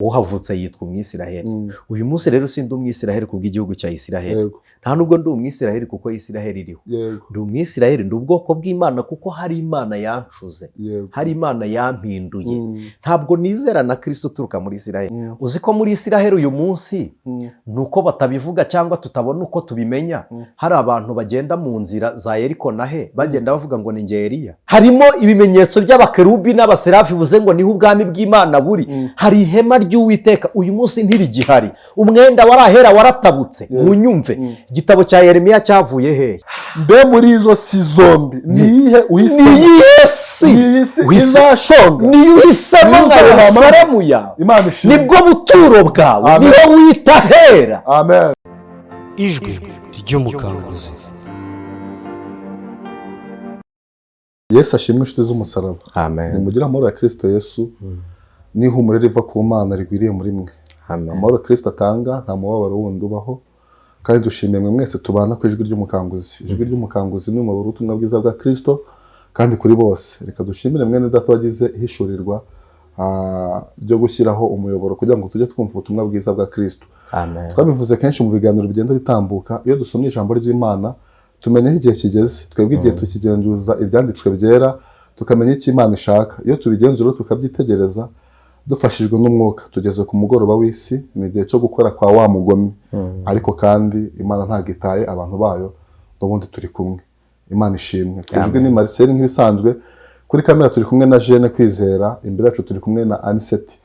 Uhavutse yitwa Umwisiraheli. Uyu munsi rero sindi Umwisiraheli kubw'igihugu cya Isiraheli, nta nubwo ndi Umwisiraheli kuko Isiraheli iriho. Ndi Umwisiraheli, ndi ubwoko bw'Imana kuko hari Imana yancuze, hari Imana yampinduye. Ntabwo nizera na Kirisito uturuka muri Isiraheli. Uzi ko muri Isiraheli uyu munsi, ni uko batabivuga cyangwa tutabona uko tubimenya, hari abantu bagenda mu nzira za Yeriko na he bagenda bavuga ngo ni nge Eliya. Harimo ibimenyetso by'abakerubi n'abaserafi, bivuze ngo niho ubwami bw'Imana buri. Hari ihema ry'Uwiteka, uyu munsi ntirigihari. Umwenda warahera waratabutse. Munyumve, igitabo cya Yeremiya cyavuye hehe? Mbe muri izo si zombi ni iyihe Ni uhisemo? Iyihe si Ni iyi si uhisemo? izashonga? Niyo uhisemo Niyo nka uzabona. Yerusalemu yawe, Imana ishimwe. nibwo buturo bwawe, Amen. niho wita hera. Amen. Ijwi ry'Umukanguzi. Yesu ashimwe, inshuti z'umusaraba. Amen. Nimugire amahoro ya Kirisito Yesu n'ihumure riva ku Mana rigwiriye muri mwe. Amen. Amahoro Kirisito atanga, nta mubabaro wundi ubaho. Kandi dushimiye mwe mwese tubana ku Ijwi ry'Umukanguzi. Ijwi ry'Umukanguzi ni umuyoboro w'ubutumwa bwiza bwa Kirisito kandi kuri bose. Reka dushimire mwene data wagize ihishurirwa ryo gushyiraho umuyoboro kugira ngo tujye twumva ubutumwa bwiza bwa Kirisito. Amen. Twabivuze kenshi mu biganiro bigenda bitambuka, iyo dusomye ijambo ry'Imana tumenya aho igihe kigeze. Twebwe igihe tukigenzuza ibyanditswe byera, tukamenya icyo Imana ishaka. Iyo tubigenzura, tukabyitegereza dufashijwe n'umwuka, tugeze ku mugoroba w'isi, ni igihe cyo gukora kwa wa mugome. Ariko kandi Imana ntabwo itaye abantu bayo, n'ubundi turi kumwe. Imana ishimwe. Twijwi ni Marcel nk'ibisanzwe, kuri kamera turi kumwe na Jeanne Kwizera, imbere yacu turi kumwe na Aniseti.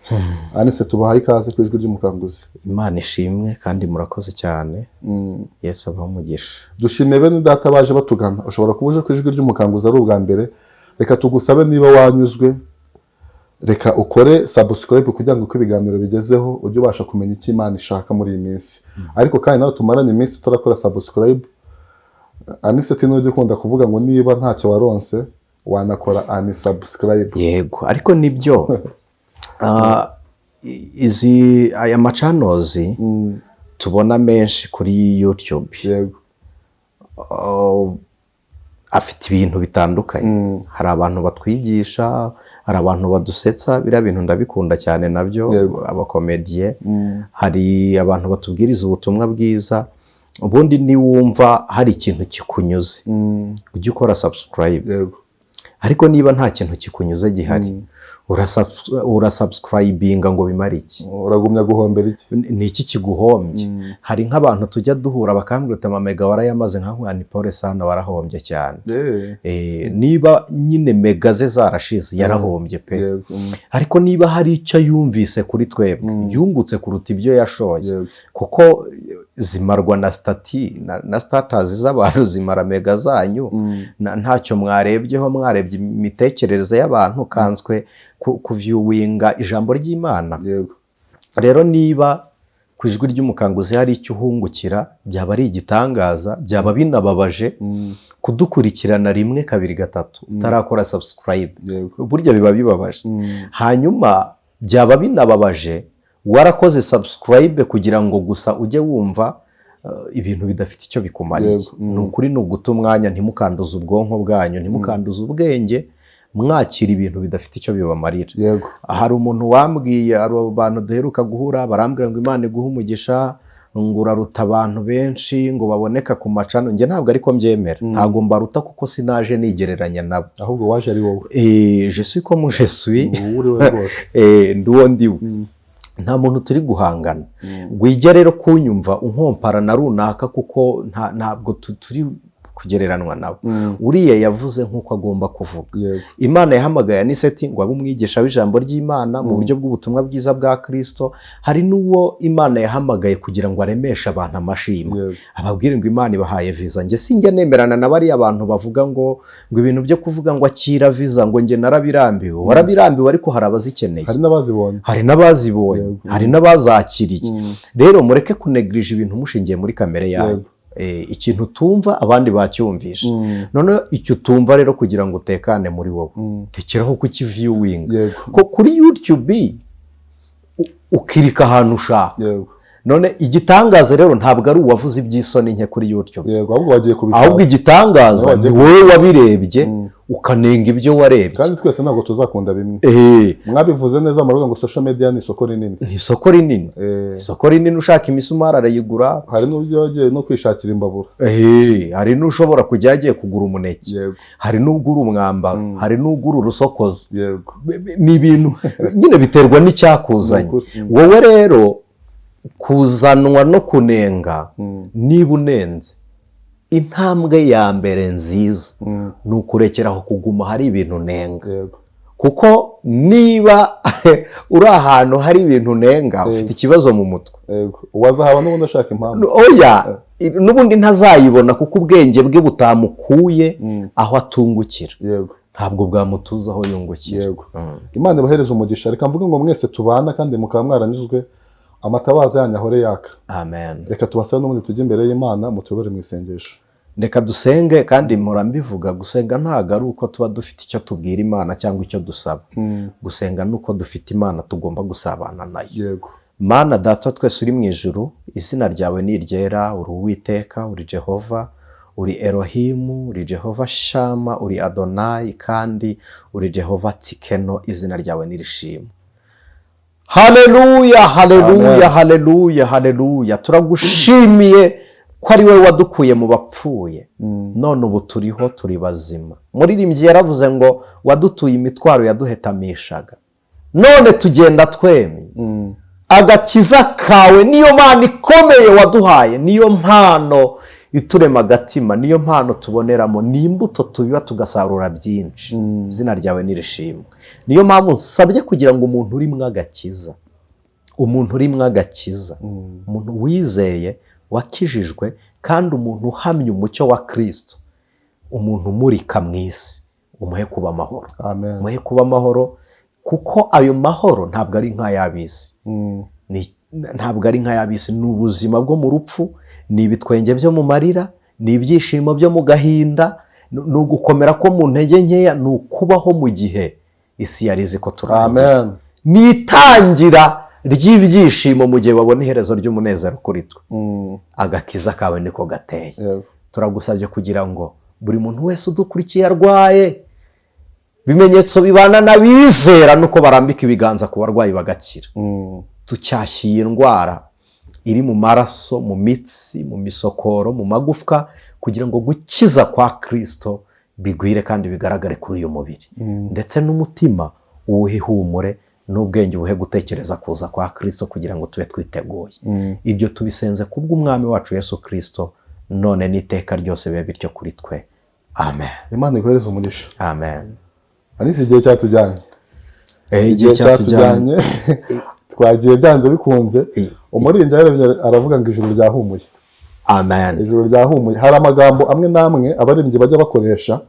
Aniseti, tubahaye ikaze ku Ijwi ry'Umukanguzi. Imana ishimwe kandi murakoze cyane. Yesu abahe umugisha. Dushimiye bene data baje batugana. Ushobora kuba uje ku Ijwi ry'Umukanguzi ari ubwa mbere, reka tugusabe, niba wanyuzwe, reka ukore subscribe kugira ngo uko ibiganiro bigezeho ujye ubasha kumenya icyo Imana ishaka muri iyi minsi. Ariko kandi nawe tumaranye iminsi utarakora subscribe, Aniseti ntujya ukunda kuvuga ngo niba ntacyo waronse wanakora unsubscribe? Yego, ariko nibyo. Izi aya ma channels tubona menshi kuri YouTube, afite ibintu bitandukanye. Hari abantu batwigisha, hari abantu badusetsa, biriya bintu ndabikunda cyane nabyo, abakomediye. Hari abantu batubwiriza ubutumwa bwiza. Ubundi niwumva hari ikintu kikunyuze, ujye ukora subscribe. Ariko niba nta kintu kikunyuze gihari, urasubscribinga ngo bimare iki? Uragumya guhombera iki? Ni iki kiguhombye? Hari nk'abantu tujya duhura bakambwira uti: "Amamega warayamaze." Nka ni pole sana, warahombye cyane. Niba nyine mega ze zarashize, yarahombye pe. Ariko niba hari icyo yumvise kuri twebwe, yungutse kuruta ibyo yashoye, kuko zimarwa na status na status z'abantu, zimara mega zanyu. Ntacyo mwarebyeho, mwarebye imitekerereze y'abantu kanswe kuviewinga ijambo ry'Imana. Rero niba ku Ijwi ry'Umukanguzi hari icyo uhungukira, byaba ari igitangaza, byaba binababaje kudukurikirana rimwe, kabiri, gatatu utarakora subscribe. Burya biba bibabaje. Hanyuma byaba binababaje warakoze subscribe kugira ngo gusa ujye wumva ibintu bidafite icyo bikumariye. Ni ukuri, ni uguta umwanya. Ntimukanduze ubwonko bwanyu, ntimukanduze ubwenge mwakira ibintu bidafite icyo bibamarira. Hari umuntu wambwiye, hari abantu duheruka guhura barambwira ngo: "Imana iguhe umugisha," ngo "uraruta abantu benshi," ngo "baboneka ku ma channel." Njye ntabwo ariko mbyemera, ntabwo mbaruta kuko sinaje nigereranya nabo. Ahubwo waje ari wowe. Je suis comme je suis. Ubu uri we rwose. Ndi uwo ndiwe, nta muntu turi guhangana. Wijya rero kunyumva unkompara na runaka, kuko ntabwo turi kugereranwa nabo. Uriya yavuze nk'uko agomba kuvuga. Imana yahamagaye Aniseti ngo abe umwigisha w'ijambo ry'Imana mu buryo bw'ubutumwa bwiza bwa Kirisito. Hari n'uwo Imana yahamagaye kugira ngo aremeshe abantu amashimwe, ababwire ngo Imana ibahaye viza. Njye sinjya nemerana na bariya bantu bavuga ngo ibintu byo kuvuga ngo akira viza, ngo njye narabirambiwe. Warabirambiwe, ariko hari abazikeneye. Hari n'abazibonye. Hari n'abazibonye. Hari n'abazakiriye. Rero mureke kunegirija ibintu mushingiye muri kamere yanyu. Ikintu utumva abandi bacyumvishe. Noneho icyo utumva rero, kugira ngo utekane muri wowe, rekeraho kukiviewinga. Ko kuri YouTube ukirika ahantu ushaka. None igitangaza rero ntabwo ari uwavuze iby'isoni nke kuri YouTube. Yego, ahubwo bagiye kubishaka. Ahubwo igitangaza Nawe ni wagiye wowe wabirebye. Ukanenga ibyo warebye. Kandi twese ntabwo tuzakunda bimwe. Mwabivuze neza muravuga ngo social media ni isoko rinini. Ni isoko rinini. Isoko rinini, ushaka imisumari arayigura. Hari n'ubyo yagiye no kwishakira imbabura. Hari n'ushobora kujya yagiye kugura umuneke. Hari n'ugura umwambaro, hari n'ugura urusokozo. Ni ibintu nyine biterwa n'icyakuzanye. Wowe rero kuzanwa no kunenga, niba unenze, intambwe ya mbere nziza ni ukurekeraho kuguma hari ibintu unenga. Kuko niba uri ahantu hari ibintu unenga, ufite ikibazo mu mutwe. Wazahaba n'ubundi ashaka impamvu. Oya, n'ubundi ntazayibona kuko ubwenge bwe butamukuye aho atungukira. Ntabwo bwamutuza aho yungukira. Imana ibahereze umugisha. Reka mvuge ngo mwese tubana kandi mukaba mwaranyuzwe, amatabaza yanyu ahore yaka. Amen. Reka tubasabe n'ubundi tujye imbere y'Imana, mutuyobore mu isengesho. Reka dusenge. Kandi mpora mbivuga, gusenga ntabwo ari uko tuba dufite icyo tubwira Imana cyangwa icyo dusaba. Gusenga ni uko dufite Imana tugomba gusabana nayo. Mana Data twese uri mu ijuru, izina ryawe ni iryera, uri Uwiteka, uri Jehova, uri Elohimu, uri Jehova Shama, uri Adonai, kandi uri Jehova Tsikeno, izina ryawe ni rishimwe. Haleluya, haleluya, haleluya, haleluya. Turagushimiye ko ari wowe wadukuye mu bapfuye, none ubu turiho, turi bazima. Muririmbyi yaravuze ngo wadutuye imitwaro yaduhetamishaga, none tugenda twemye. Agakiza kawe niyo mpano ikomeye waduhaye, niyo mpano iturema agatima, niyo mpano tuboneramo, ni imbuto tubiba tugasarura byinshi. Izina ryawe nirishimwe. Niyo mpamvu nsabye kugira ngo umuntu urimo agakiza, umuntu urimo agakiza, umuntu wizeye, wakijijwe, kandi umuntu uhamya umucyo wa Kristo, umuntu umurika mu isi, umuhe kuba amahoro. Amen. Umuhe kuba amahoro, kuko ayo mahoro ntabwo ari nk'ay'ab'isi. Ntabwo ari nk'ay'ab'isi. Ni ubuzima bwo mu rupfu, ni ibitwenge byo mu marira, ni ibyishimo byo mu gahinda, ni ugukomera ko mu ntege nkeya, ni ukubaho mu gihe isi yari izi ko turangiye. Amen. Ni itangira ry'ibyishimo mu gihe babona iherezo ry'umunezero kuri twe. Agakiza kawe niko gateye. Turagusabye kugira ngo buri muntu wese udukurikiye arwaye, bimenyetso bibana n'abizera nuko barambika ibiganza ku barwayi bagakira. Tucyashyiye indwara iri mu maraso, mu mitsi, mu misokoro, mu magufwa, kugira ngo gukiza kwa Kristo bigwire kandi bigaragare kuri uyu mubiri. Ndetse n'umutima uwuhe ihumure, n'ubwenge ubuhe gutekereza kuza kwa Kristo kugira ngo tube twiteguye. Ibyo tubisenze kubw'Umwami wacu Yesu Kristo, none n'iteka ryose bibe bityo kuri twe. Amen. Imana iguhereze umugisha. Amen. Anise, igihe cyatujyanye. Igihe cyatujyanye. Twagiye byanze bikunze. Umuririmbyi aravuga ngo ijuru ryahumuye. Amen. Ijuru ryahumuye. Hari amagambo amwe n'amwe abaririmbyi bajya bakoresha,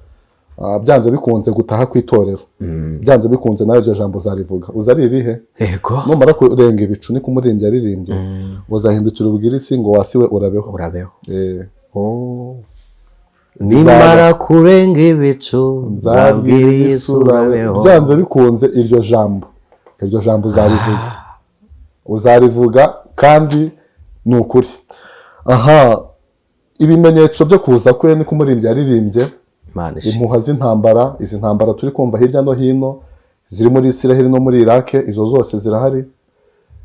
byanze bikunze gutaha ku itorero. Byanze bikunze nawe iryo jambo uzarivuga. Uzari irihe? Yego. Numara kurenga ibicu niko umuririmbyi yaririmbye, uzahindukira ubwira isi ngo wasiwe urabeho. Urabeho. Nimara kurenga ibicu nzabwira isi urabeho. Byanze bikunze iryo jambo uzarivuga. Uzarivuga kandi ni ukuri. Aha, ibimenyetso byo kuza kwe niko umuririmbyi yaririmbye. Impuha z'intambara, izi ntambara turi kumva hirya no hino ziri muri Israel no muri Iraq, izo zose zirahari.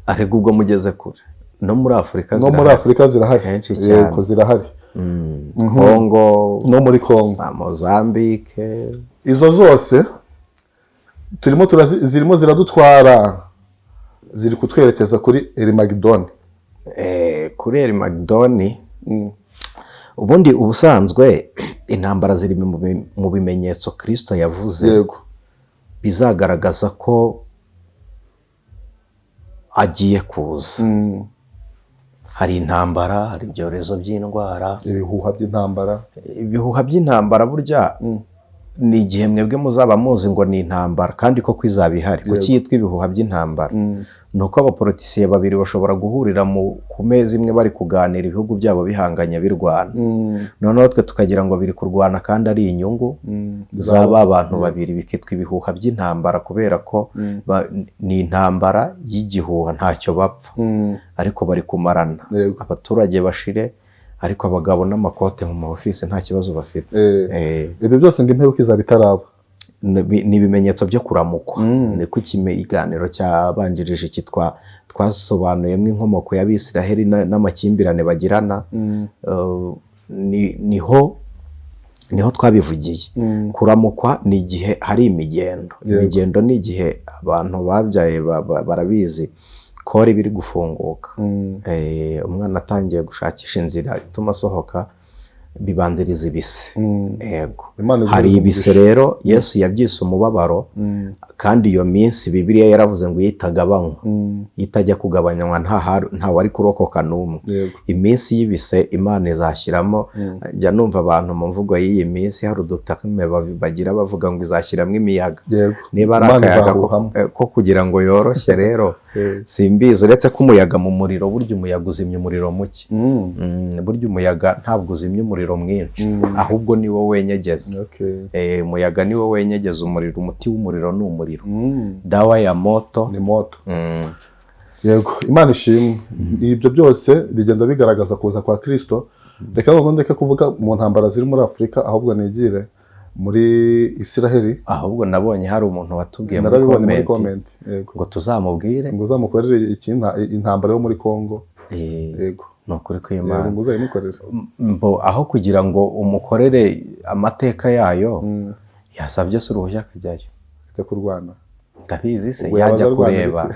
Ariko ubwo mugeze kure, no muri Afurika zirahari. No muri Afurika zirahari henshi cyane. Yego zirahari. Kongo, no muri Kongo, za Mozambique, izo zose turimo zirimo ziradutwara, ziri kutwerekeza kuri Erimagidoni. Kuri Erimagidoni ubundi ubusanzwe intambara ziri mu bimenyetso Kristo yavuze. Yego. Bizagaragaza ko agiye kuza. Hari intambara, hari ibyorezo by'indwara, ibihuha by'intambara. Ibihuha by'intambara burya ni igihe mwebwe muzaba muzi ngo ni intambara kandi koko izaba ihari. Kuki yitwa ibihuha by'intambara? Ni uko abapolitisiye babiri bashobora guhurira ku meza imwe bari kuganira, ibihugu byabo bihanganye birwana. Noneho twe tukagira ngo biri kurwana kandi ari inyungu z'aba bantu babiri, bikitwa ibihuha by'intambara kubera ko ni intambara y'igihuha, ntacyo bapfa ariko bari kumarana. Abaturage bashire, Ariko abagabo n'amakote mu ma office nta kibazo bafite. Ibyo byose ngo imperuka izaba itaraba. Ni ibimenyetso byo kuramukwa. Niko ikiganiro cyabanjirije iki twasobanuyemo inkomoko y'Abisiraheli n'amakimbirane bagirana. Niho twabivugiye. Kuramukwa ni igihe hari imigendo. Imigendo ni igihe abantu babyaye barabizi, kori biri gufunguka. Umwana atangiye gushakisha inzira ituma asohoka, bibanziriza ibise. Yego. Imana iguhe Hari ibise. umugisha. Rero Yesu yabyise umubabaro, kandi iyo minsi Bibiliya yaravuze ngo iyo itagabanywa, iyo itajya kugabanywa, nta wari kurokoka n'umwe. Iminsi y'ibise Imana izashyiramo, njya numva abantu mu mvugo y'iyi minsi hari uduterme bagira, bavuga ngo izashyiramo imiyaga. Niba ari Imana akayaga izahuhamo. ko kugira ngo yoroshye rero, simbizi, uretse ko umuyaga mu muriro, burya umuyaga uzimya umuriro muke. Burya umuyaga ntabwo uzimya umuriro mwinshi, ahubwo ni wo wenyegeza. Umuyaga ni wo wenyegeza umuriro. Umuti w'umuriro ni umuriro. Dawa ya moto Ni moto. Yego, Imana ishimwe. Ibyo byose bigenda bigaragaza kuza kwa Kristo. Reka noneho ndeke kuvuga mu ntambara ziri muri Afurika, ahubwo nigire muri Isiraheli. Ahubwo nabonye hari umuntu watubwiye muri Narabibonye muri comment comment, yego, ngo tuzamubwire ngo uzamukorere intambara yo muri Kongo. Yego. Ni ukuri Yego, kw'Imana. ngo uzayimukorere. Mbo aho kugira ngo umukorere amateka yayo, yasabye se uruhushya akajyayo? Akajya kurwana? Ndabizi se. Ubwo yaba Yajya arwanira kureba,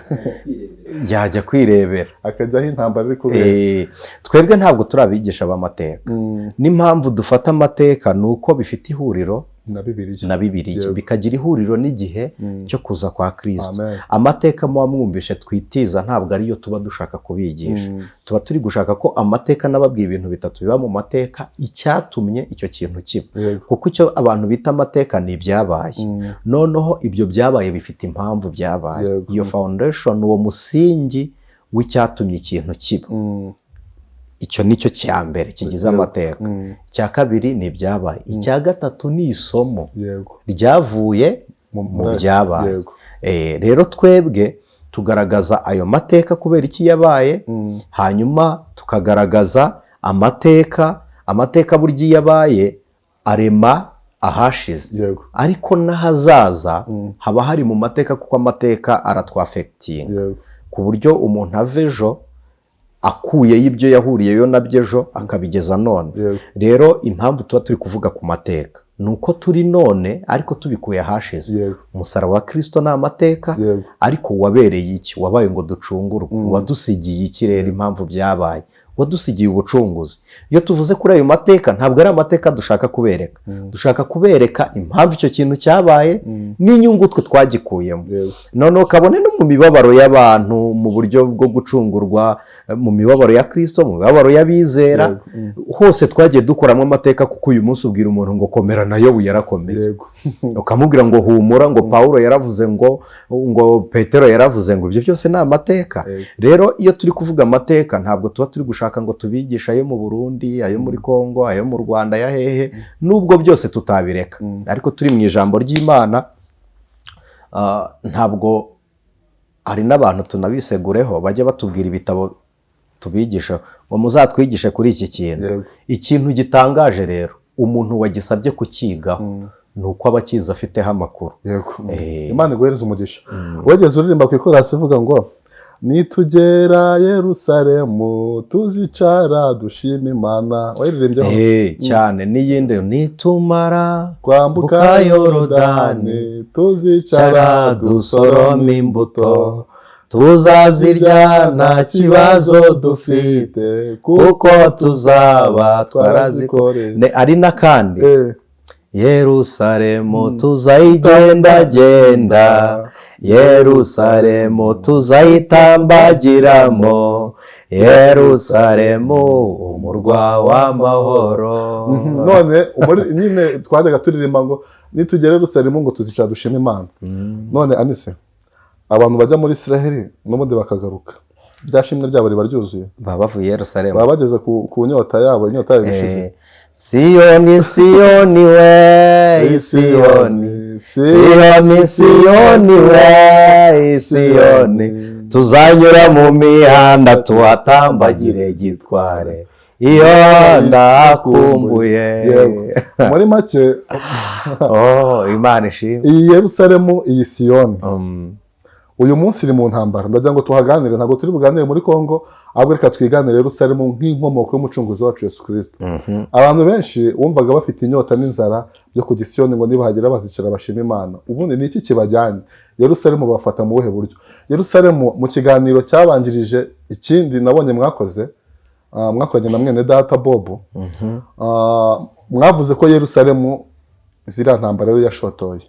yajya kwirebera. Akajya aho intambara iri kubera. Twebwe ntabwo turi abigisha b'amateka. N'impamvu dufata amateka ni uko bifite ihuriro Na Bibiliya. na Bibiliya, bikagira ihuriro n'igihe cyo kuza kwa Kristo. Amen. Amateka muba mwumvishe twitiza ntabwo ariyo tuba dushaka kubigisha. Tuba turi gushaka ko amateka, n'ababwiye ibintu bitatu biba mu mateka, icyatumye icyo kintu kiba, kuko icyo abantu bita amateka ni ibyabaye. Noneho ibyo byabaye bifite impamvu byabaye. Iyo foundation, uwo musingi w'icyatumye ikintu kiba, icyo ni cyo cya mbere kigize amateka. Icya kabiri ni ibyabaye. Icya gatatu ni isomo ryavuye mu byabaye. Rero twebwe tugaragaza ayo mateka kubera iki yabaye, hanyuma tukagaragaza amateka. Amateka burya iyo abaye arema ahashize, ariko n'ahazaza haba hari mu mateka, kuko amateka aratwaffectinga, ku buryo umuntu ava ejo akuyeyo ibyo yahuriyeyo nabyo ejo, akabigeza none. Rero impamvu tuba turi kuvuga ku mateka ni uko turi none, ariko tubikuye ahashize. Umusaraba wa Kirisito ni amateka, ariko wabereye iki? Wabaye ngo ducungurwe. Wadusigiye iki rero? Impamvu byabaye, wadusigiye ubucunguzi. Iyo tuvuze kuri ayo mateka, ntabwo ari amateka dushaka kubereka. Dushaka kubereka impamvu icyo kintu cyabaye n'inyungu twe twagikuyemo. Noneho kabone no mu mibabaro y'abantu, mu buryo bwo gucungurwa, mu mibabaro ya Kirisito, mu mibabaro y'abizera, hose twagiye dukoramo amateka, kuko uyu munsi ubwira umuntu ngo komera, na Yobu yarakomeye. Ukamubwira ngo humura, ngo Pawulo yaravuze, ngo Petero yaravuze, ngo ibyo byose ni amateka. Rero iyo turi kuvuga amateka, ntabwo tuba turi gushaka ngo tubigishe ayo mu Burundi, ayo muri Kongo, ayo mu Rwanda, aya hehe, nubwo byose tutabireka. Ariko turi mu ijambo ry'Imana. Ntabwo hari n'abantu, tunabisegureho, bajya batubwira ibitabo tubigisha ngo muzatwigishe kuri iki kintu. Ikintu gitangaje rero, umuntu wagisabye kukigaho ni uko aba akizi, afiteho amakuru. Imana iguhereze umugisha. Wageze uririmba ku ikorasi ivuga ngo nitugera Yerusalemu tuzicara dushima Imana, wayiririmbyeho? Cyane. N'iyindi, nitumara kwambuka buka Yorodani Yorodani, tuzicara cara dusorome dusorome imbuto, tuzazirya nta kibazo dufite, kuko tuzaba twarazikoreye. Ari n'akandi: Yerusalemu tuzayigendagenda, Yerusalemu tuzayitambagiramo, Yerusalemu umurwa w'amahoro. None nyine twajyaga turirimba ngo nitugera Yerusalemu ngo tuzicara dushima Imana. None anise abantu bajya muri Israheli n'ubundi bakagaruka, rya shimwe ryabo riba ryuzuye? Baba bavuye i Yerusalemu. Baba bageze ku nyota yabo, inyota yabo ishize. Siyoni, Siyoni we, Siyoni, Siyoni, Siyoni we, Siyoni, tuzanyura mu mihanda tuhatambagire gitware. Iyo ndakumbuye. Yego. Muri make, Oh, Imana ishimwe. iyi Yerusalemu, iyi Siyoni, uyu munsi iri mu ntambara. Ndagira ngo tuhaganire, ntabwo turi buganire muri Kongo, ahubwo reka twiganire Yerusalemu nk'inkomoko y'umucunguzi wacu Yesu Kirisito. Abantu benshi wumvaga bafite inyota n'inzara byo kujya i Siyoni, ngo nibahagera bazicara bashima Imana. Ubundi ni iki kibajyanye Yerusalemu? Bafata mu buhe buryo Yerusalemu? Mu kiganiro cyabanjirije ikindi nabonye mwakoze, mwakoranye na mwene data Bobo, mwavuze ko Yerusalemu ziriya ntambara rero yashotoye.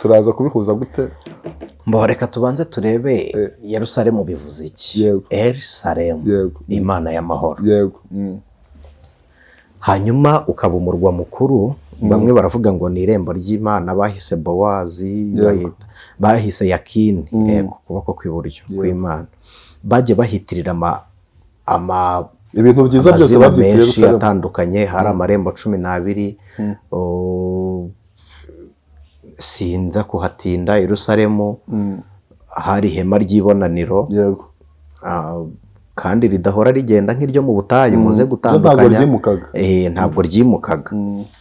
Turaza kubihuza gute? Mbo reka tubanze turebe Yerusalemu bivuze iki. Yerusalemu, Imana y'amahoro. Hanyuma ukaba umurwa mukuru. Bamwe baravuga ngo ni irembo ry'Imana bahise Bowazi, bahise Yakini, yego, ukuboko kw'iburyo kw'Imana. Bajya bahitirira ama Ibintu byiza byose amazina babyitiriye menshi Yerusalemu. atandukanye. Hari amarembo 12. Sinza kuhatinda. Yerusalemu hari ihema ry'ibonaniro, kandi ridahora rigenda nk'iryo mu butayu, muze Ryo ntabwo gutandukanya. ryimukaga. Ntabwo ryimukaga.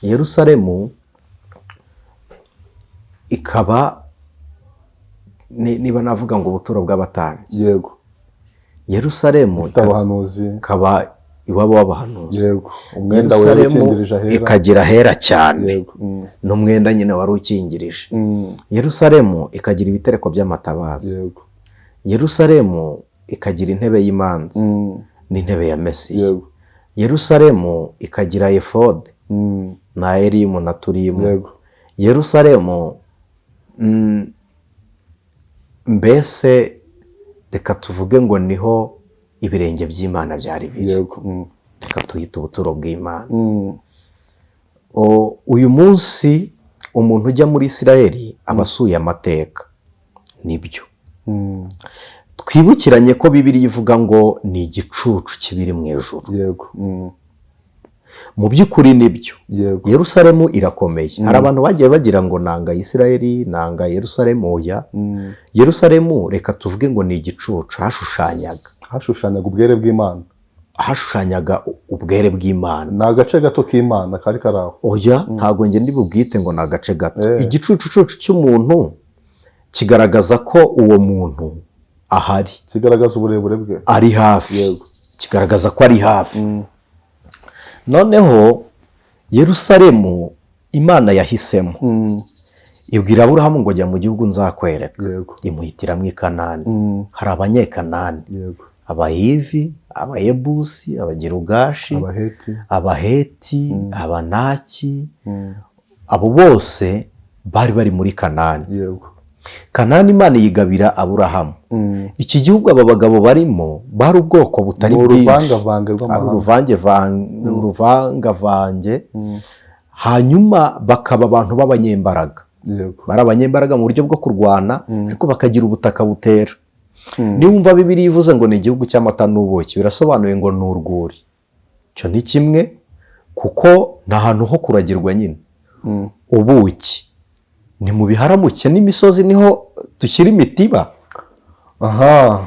Yerusalemu ikaba niba navuga ngo ubuturo bw'abatambyi. Yerusalemu Ifite abahanuzi. ikaba iwabo w'abahanuzi. Yego, umwenda wera Yerusalemu ukingirije ahera. ikagira ahera cyane, n'umwenda nyine wari ukingirije. Yerusalemu ikagira ibitereko by'amatabaza. Yerusalemu ikagira intebe y'imanza n'intebe ya Mesiya. Yerusalemu ikagira efode na Erimu na Turimu. Yerusalemu, mbese reka tuvuge ngo niho ibirenge by'Imana byari biri. Reka tuhite ubuturo bw'Imana. Uyu munsi umuntu ujya muri Isiraheli aba asuye amateka, nibyo. Twibukiranye ko Bibiliya ivuga ngo ni igicucu kibiri mu ijuru. Mu by'ukuri nibyo. Yerusalemu irakomeye. Hari abantu bagiye bagira ngo nanga Isiraheli, nanga Yerusalemu. Oya. Yerusalemu reka tuvuge ngo ni igicucu hashushanyaga, Hashushanyaga ubwere bw'Imana. hashushanyaga ubwere bw'Imana. Ni agace gato k'Imana kari kari aho. Oya, ntabwo njye ndi bubwite ngo ni agace gato. Igicucucucu cy'umuntu kigaragaza ko uwo muntu ahari. Kigaragaza uburebure bwe. Ari hafi. Kigaragaza ko ari hafi. Noneho Yerusalemu Imana yahisemo, ibwira Aburahamu ngo jya mu gihugu nzakwereka. Imuhitiramo i Kanani. Hari Abanyekanani, Abahivi, Abayebusi, Abagirugashi, Abaheti. Abaheti, Abanaki. Abo bose bari bari muri Kanani. Kanani Imana yigabira Aburahamu. Iki gihugu aba bagabo barimo bari ubwoko butari Ni bwinshi, uruvangavange ari rw'amahanga. Uruvangavange, hanyuma bakaba abantu b'abanyembaraga. Bari abanyembaraga mu buryo bwo kurwana, ariko bakagira ubutaka butera. Niwumva Bibiliya ivuze ngo ni igihugu cy'amata n'ubuki, birasobanuye ngo ni urwuri. Icyo ni kimwe, kuko ni ahantu ho kuragirwa nyine. Ubuki ni mu biharamuke n'imisozi, niho dushyira imitiba. Aha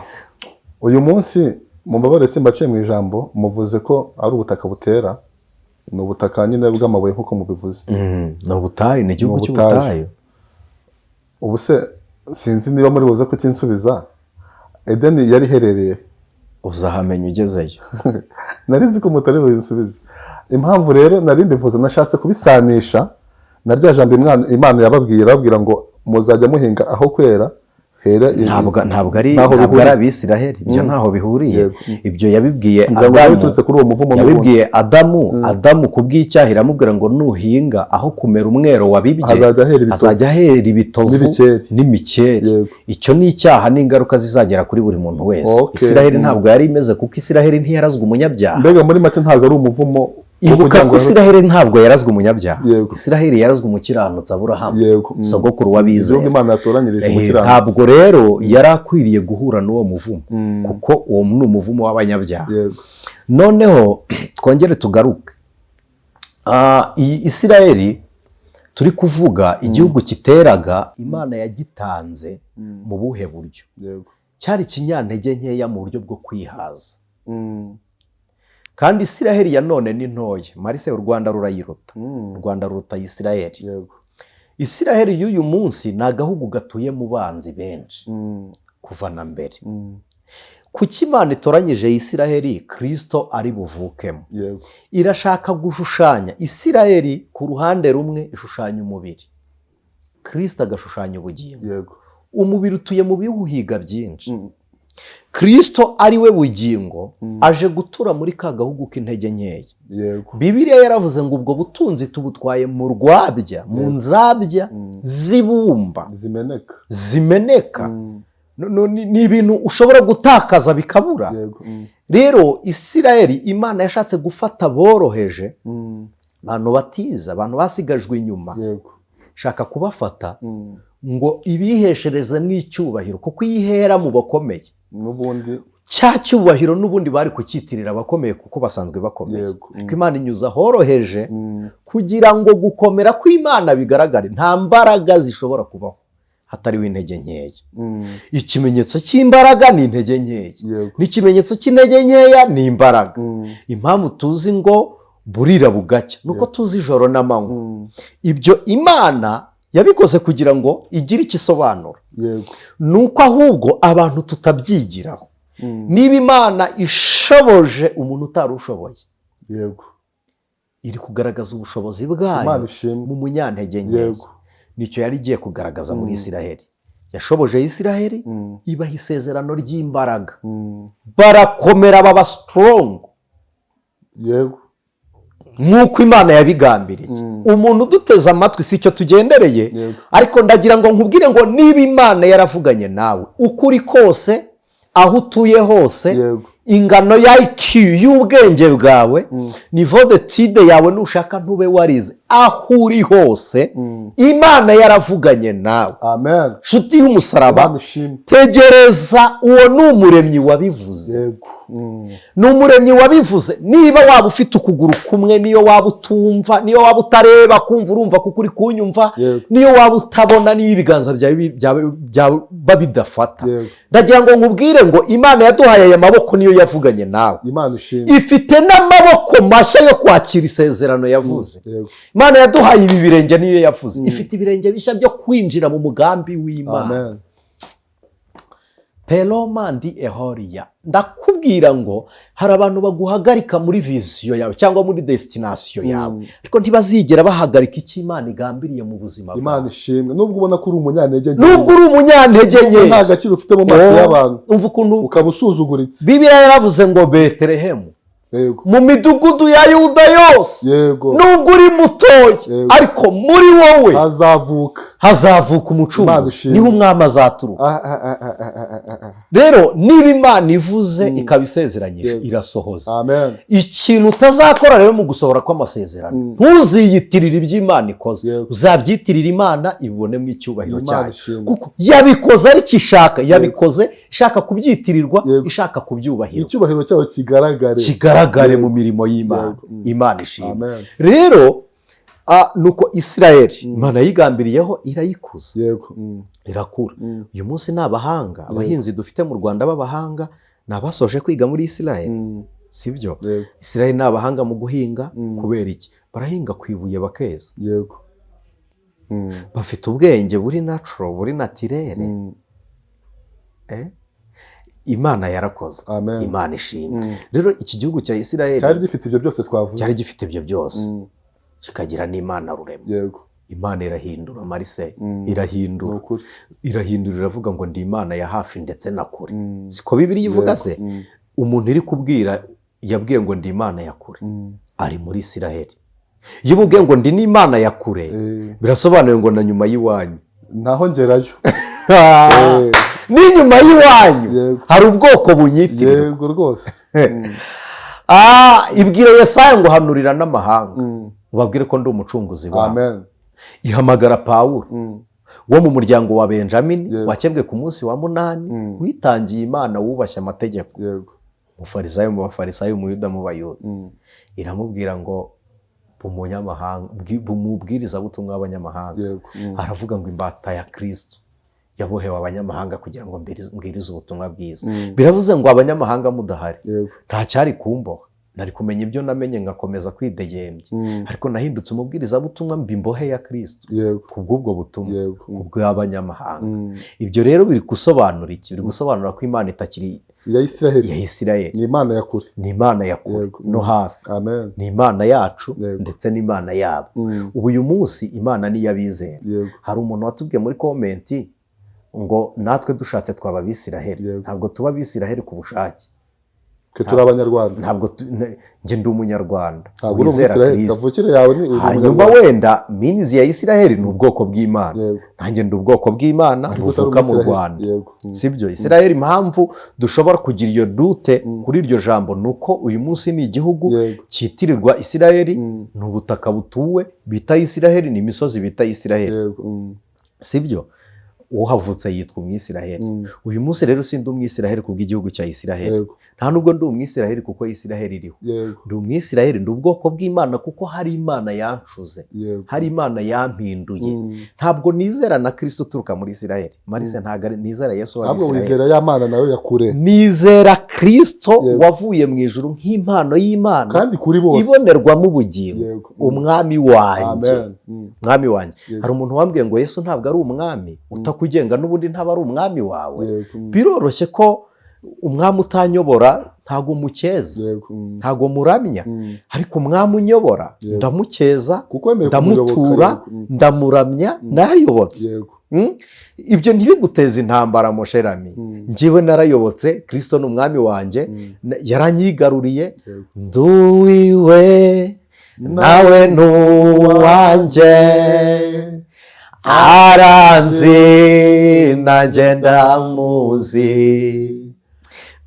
uyu munsi, mubabare simbaciye mu ijambo, muvuze ko ari ubutaka butera, ni ubutaka nyine bw'amabuye nk'uko mubivuze. Ni ubutayu, ni igihugu Ni ubutayu. cy'ubutayu. Ubu se sinzi niba muri buze kukinsubiza, Edeni yari iherereye? Uzahamenya ugezeyo. Nari nzi ko mutari bubinsubize. Impamvu rero nari mbivuze, nashatse kubisanisha na rya jambo Imana yababwiye, irababwira ngo muzajya muhinga aho kwera hera. Ntabwo ari Ntaho ntabwo ari bihuriye. Abisiraheli, ibyo ntaho bihuriye. Ibyo yabibwiye Ngira ngo Adamu. biturutse kuri uwo muvumo n'ubundi. Yabibwiye Adamu ku bw'icyaha, iramubwira ngo nuhinga aho kumera umwero wabibye, Hazajya hera ibitovu. hazajya hera ibitovu N'ibikeri. n'imikeri. Icyo ni icyaha n'ingaruka zizagera kuri buri muntu wese. Isiraheli ntabwo yari imeze, kuko Isiraheli ntiyarazwe umunyabyaha. Mbega muri make ntabwo ari umuvumo wo Ibuka kugira ko ngo Isiraheli ntabwo yarazwe umunyabyaha. Isiraheli yarazwe umukiranutsi Aburahamu, sogokuru w'abizera. Igihugu Imana yatoranyirije umukiranutsi. Ntabwo rero yari akwiriye guhura n'uwo muvumo, kuko uwo ni umuvumo w'abanyabyaha. Noneho twongere tugaruke. Iyi Isiraheli turi kuvuga, igihugu kiteraga, Imana yagitanze mu buhe buryo? Cyari ikinyantege nkeya mu buryo bwo kwihaza. Kandi Isiraheli ya none ni ntoya marise, u Rwanda rurayiruta. U Rwanda ruruta Isiraheli. Isiraheli y'uyu munsi ni agahugu gatuye mu banzi benshi kuva na mbere. Kuki Imana itoranyije Isiraheli Kristo ari buvukemo? Irashaka gushushanya Isiraheli ku ruhande rumwe ishushanya umubiri, Kristo agashushanya ubugingo. Umubiri utuye mu biwuhiga byinshi. Kristo ari we bugingo aje gutura muri ka gahugu k'intege nkeya. Bibiliya yaravuze ngo ubwo butunzi tubutwaye mu rwabya, mu nzabya zibumba zimeneka. Ni ibintu ushobora gutakaza bikabura. Rero Isiraheli Imana yashatse gufata boroheje, abantu batiza, abantu basigajwe inyuma, shaka kubafata ngo ibiheshereze n'icyubahiro, kuko iyo ihera mu bakomeye n'ubundi cya cyubahiro n'ubundi bari kucyitirira abakomeye kuko basanzwe bakomeye. Kuko Imana inyuza horoheje kugira ngo gukomera kw'Imana bigaragare. Nta mbaraga zishobora kubaho hatariho intege nkeya. Ikimenyetso cy'imbaraga ni intege nkeya, n'ikimenyetso cy'intege nkeya ni imbaraga. Impamvu tuzi ngo burira bugacya nuko tuzi ijoro n'amanywa. Ibyo Imana yabikoze kugira ngo igire icyo isobanura. Ni uko ahubwo abantu tutabyigiraho. Niba Imana ishoboje umuntu utari ushoboye, iri kugaragaza ubushobozi bwayo mu munyantege nkeya. Nicyo yari igiye kugaragaza muri Isiraheli. Yashoboje Isiraheli, ibaha isezerano ry'imbaraga, barakomera baba strong. Nk'uko Imana yabigambiriye. Umuntu uduteze amatwi si icyo tugendereye, ariko ndagira ngo nkubwire ngo niba Imana yaravuganye nawe ukuri kose, aho utuye hose, ingano ya IQ y'ubwenge bwawe, niveau d'étude yawe, nushaka ntube warize, aho uri hose Imana yaravuganye nawe. Amen. Nshuti y'umusaraba, Imana ishimwe. tegereza, uwo ni umuremyi wabivuze. Ni umuremyi wabivuze. Niba waba ufite ukuguru kumwe, niyo waba utumva, niyo waba utareba, kumva urumva kuko uri kunyumva, niyo waba utabona, niyo ibiganza byawe byaba bidafata, ndagira ngo nkubwire ngo Imana yaduhaye aya maboko niyo yavuganye nawe. Imana ishimwe. Ifite n'amaboko mashya yo kwakira isezerano yavuze. Imana yaduhaye ibi birenge niyo yavuze, ifite ibirenge bishya byo kwinjira mu mugambi w'Imana. Amen. Pelomandi ehoriya, ndakubwira ngo hari abantu baguhagarika muri vision yawe cyangwa muri destination yawe, ariko ntibazigera bahagarika icyo Imana igambiriye mu buzima Imana bwawe. ishimwe. Nubwo ubona ko uri umunyantege nke, Nubwo uri umunyantege nke, nta gaciro ufite mu maso y'abantu, umva ukuntu ukaba usuzuguritse. Bibiliya yaravuze ngo Betelehemu, mu midugudu ya Yuda yose, nubwo uri mutoya, ariko muri wowe hazavuka hazavuka Imana umucunguzi, ishimwe. niho umwami azaturuka. Ah, ah, ah, ah, ah, ah, ah. Rero niba Imana ivuze ikaba isezeranyije, irasohoza. Amen. Ikintu utazakora rero mu gusohora kw'amasezerano, ntuziyitirire ibyo Imana ikoze, uzabyitirira Imana ibibonemo icyubahiro Imana cyayo, ishimwe. kuko yabikoze ariko ishaka, yabikoze ishaka kubyitirirwa, ishaka kubyubahirwa. Icyubahiro cyayo kigaragare. Kigaragare mu mirimo y'Imana. Imana ishimwe. Amen. Rero nuko Isirayeli Imana yigambiriyeho irayikuza, irakura. Uyu munsi ni abahanga. Abahinzi dufite mu Rwanda b'abahanga ni abasoje kwiga muri Isirayeli, sibyo? Isirayeli ni abahanga mu guhinga. Kubera iki? Barahinga ku ibuye bakeza. Bafite ubwenge buri natural, buri naturel. Imana yarakoze. Amen. Imana ishimwe. Rero iki gihugu cya Isirayeli cyari gifite ibyo byose twavuze. Cyari gifite ibyo byose, kikagira n'Imana rurema. Imana irahindura marise. Irahindura. Ni ukuri. Irahindura, iravuga ngo ndi Imana ya hafi ndetse na kure. Siko Bibiliya ivuga se? Umuntu iri kubwira yabwiye ngo ndi Imana ya kure, ari muri Isiraheli. Iyo umubwiye ngo ndi n'Imana ya kure, birasobanuye ngo na nyuma y'iwanyu. Ntaho ngerayo. N'inyuma y'iwanyu hari ubwoko bunyitirirwa. Yego rwose. Ibwira Yesaya ngo hanurira n'amahanga, ubabwire ko ndi umucunguzi wawe. Amen. Ihamagara Pawulo wo mu muryango wa Benjamini, wakebwe ku munsi wa 8, witangiye Imana, wubashye amategeko, umufarisayo mu bafarisayo, umuyuda mu bayuda. Iramubwira ngo umunyamahanga, umubwirizabutumwa w'abanyamahanga. Aravuga ngo imbata ya Kristo yabohewe abanyamahanga kugira ngo mbwirize ubutumwa bwiza. Biravuze ngo abanyamahanga mudahari, nta cyari kumboha. Nari kumenya ibyo namenye ngakomeza kwidegembya, ariko nahindutse umubwirizabutumwa, mba imbohe ya Kristo ku bw'ubwo butumwa, ku bw'abanyamahanga. Ibyo rero biri gusobanura iki? Biri gusobanura ko Imana itakiri iya Isiraheli, iya Isiraheli. Ni Imana ya kure. Ni Imana ya kure no hafi. Amen. Ni Imana yacu ndetse n'Imana yabo. Ubu uyu munsi Imana ni iy'abizera. Hari umuntu watubwiye muri comment ngo natwe dushatse twaba Abisiraheli. Ntabwo tuba Abisiraheli ku bushake. Twe turi Abanyarwanda. Ntabwo njye ndi Umunyarwanda. Ntabwo uri Umwisiraheli, kavukire yawe ni Hanyuma wenda minizi ya Isiraheli ni ubwoko bw'Imana. Nanjye ndi ubwoko bw'Imana buvuka mu Rwanda. Sibyo? Isiraheli, impamvu dushobora kugira iyo dute kuri iryo jambo ni uko uyu munsi ni igihugu cyitirirwa Isiraheli, ni ubutaka butuwe bita Isiraheli, ni imisozi bita Isiraheli. Sibyo? Uhavutse yitwa Umwisiraheli. Uyu munsi rero sindi Umwisiraheli ku bw'igihugu cya Isiraheli. Nta nubwo ndi Umwisiraheli kuko Isiraheli iriho. Ndi Umwisiraheli, ndi ubwoko bw'Imana kuko hari Imana yancuze, hari Imana yampinduye. Ntabwo nizera na Kristo uturuka muri Isiraheli. Marise ntabwo nizera Yesu wa Isiraheli. Ntabwo wizera ya Mana nayo ya kure. Nizera Kristo wavuye mu ijuru nk'impano y'Imana kandi kuri bose ibonerwamo ubugingo. Umwami wanjye. Umwami wanjye. Hari umuntu wambwiye ngo Yesu ntabwo ari umwami utakugenga n'ubundi ntaba ari umwami wawe. Biroroshye ko umwami utanyobora ntago mukeza, ntago muramya, ariko umwami unyobora ndamukeza, ndamutura, ndamuramya, narayobotse. Ibyo ntibiguteza intambara mosherami. Njyewe narayobotse, Kristo ni umwami wanjye, yaranyigaruriye, nduwiwe nawe nuwanjye, aranzi nanjye ndamuzi,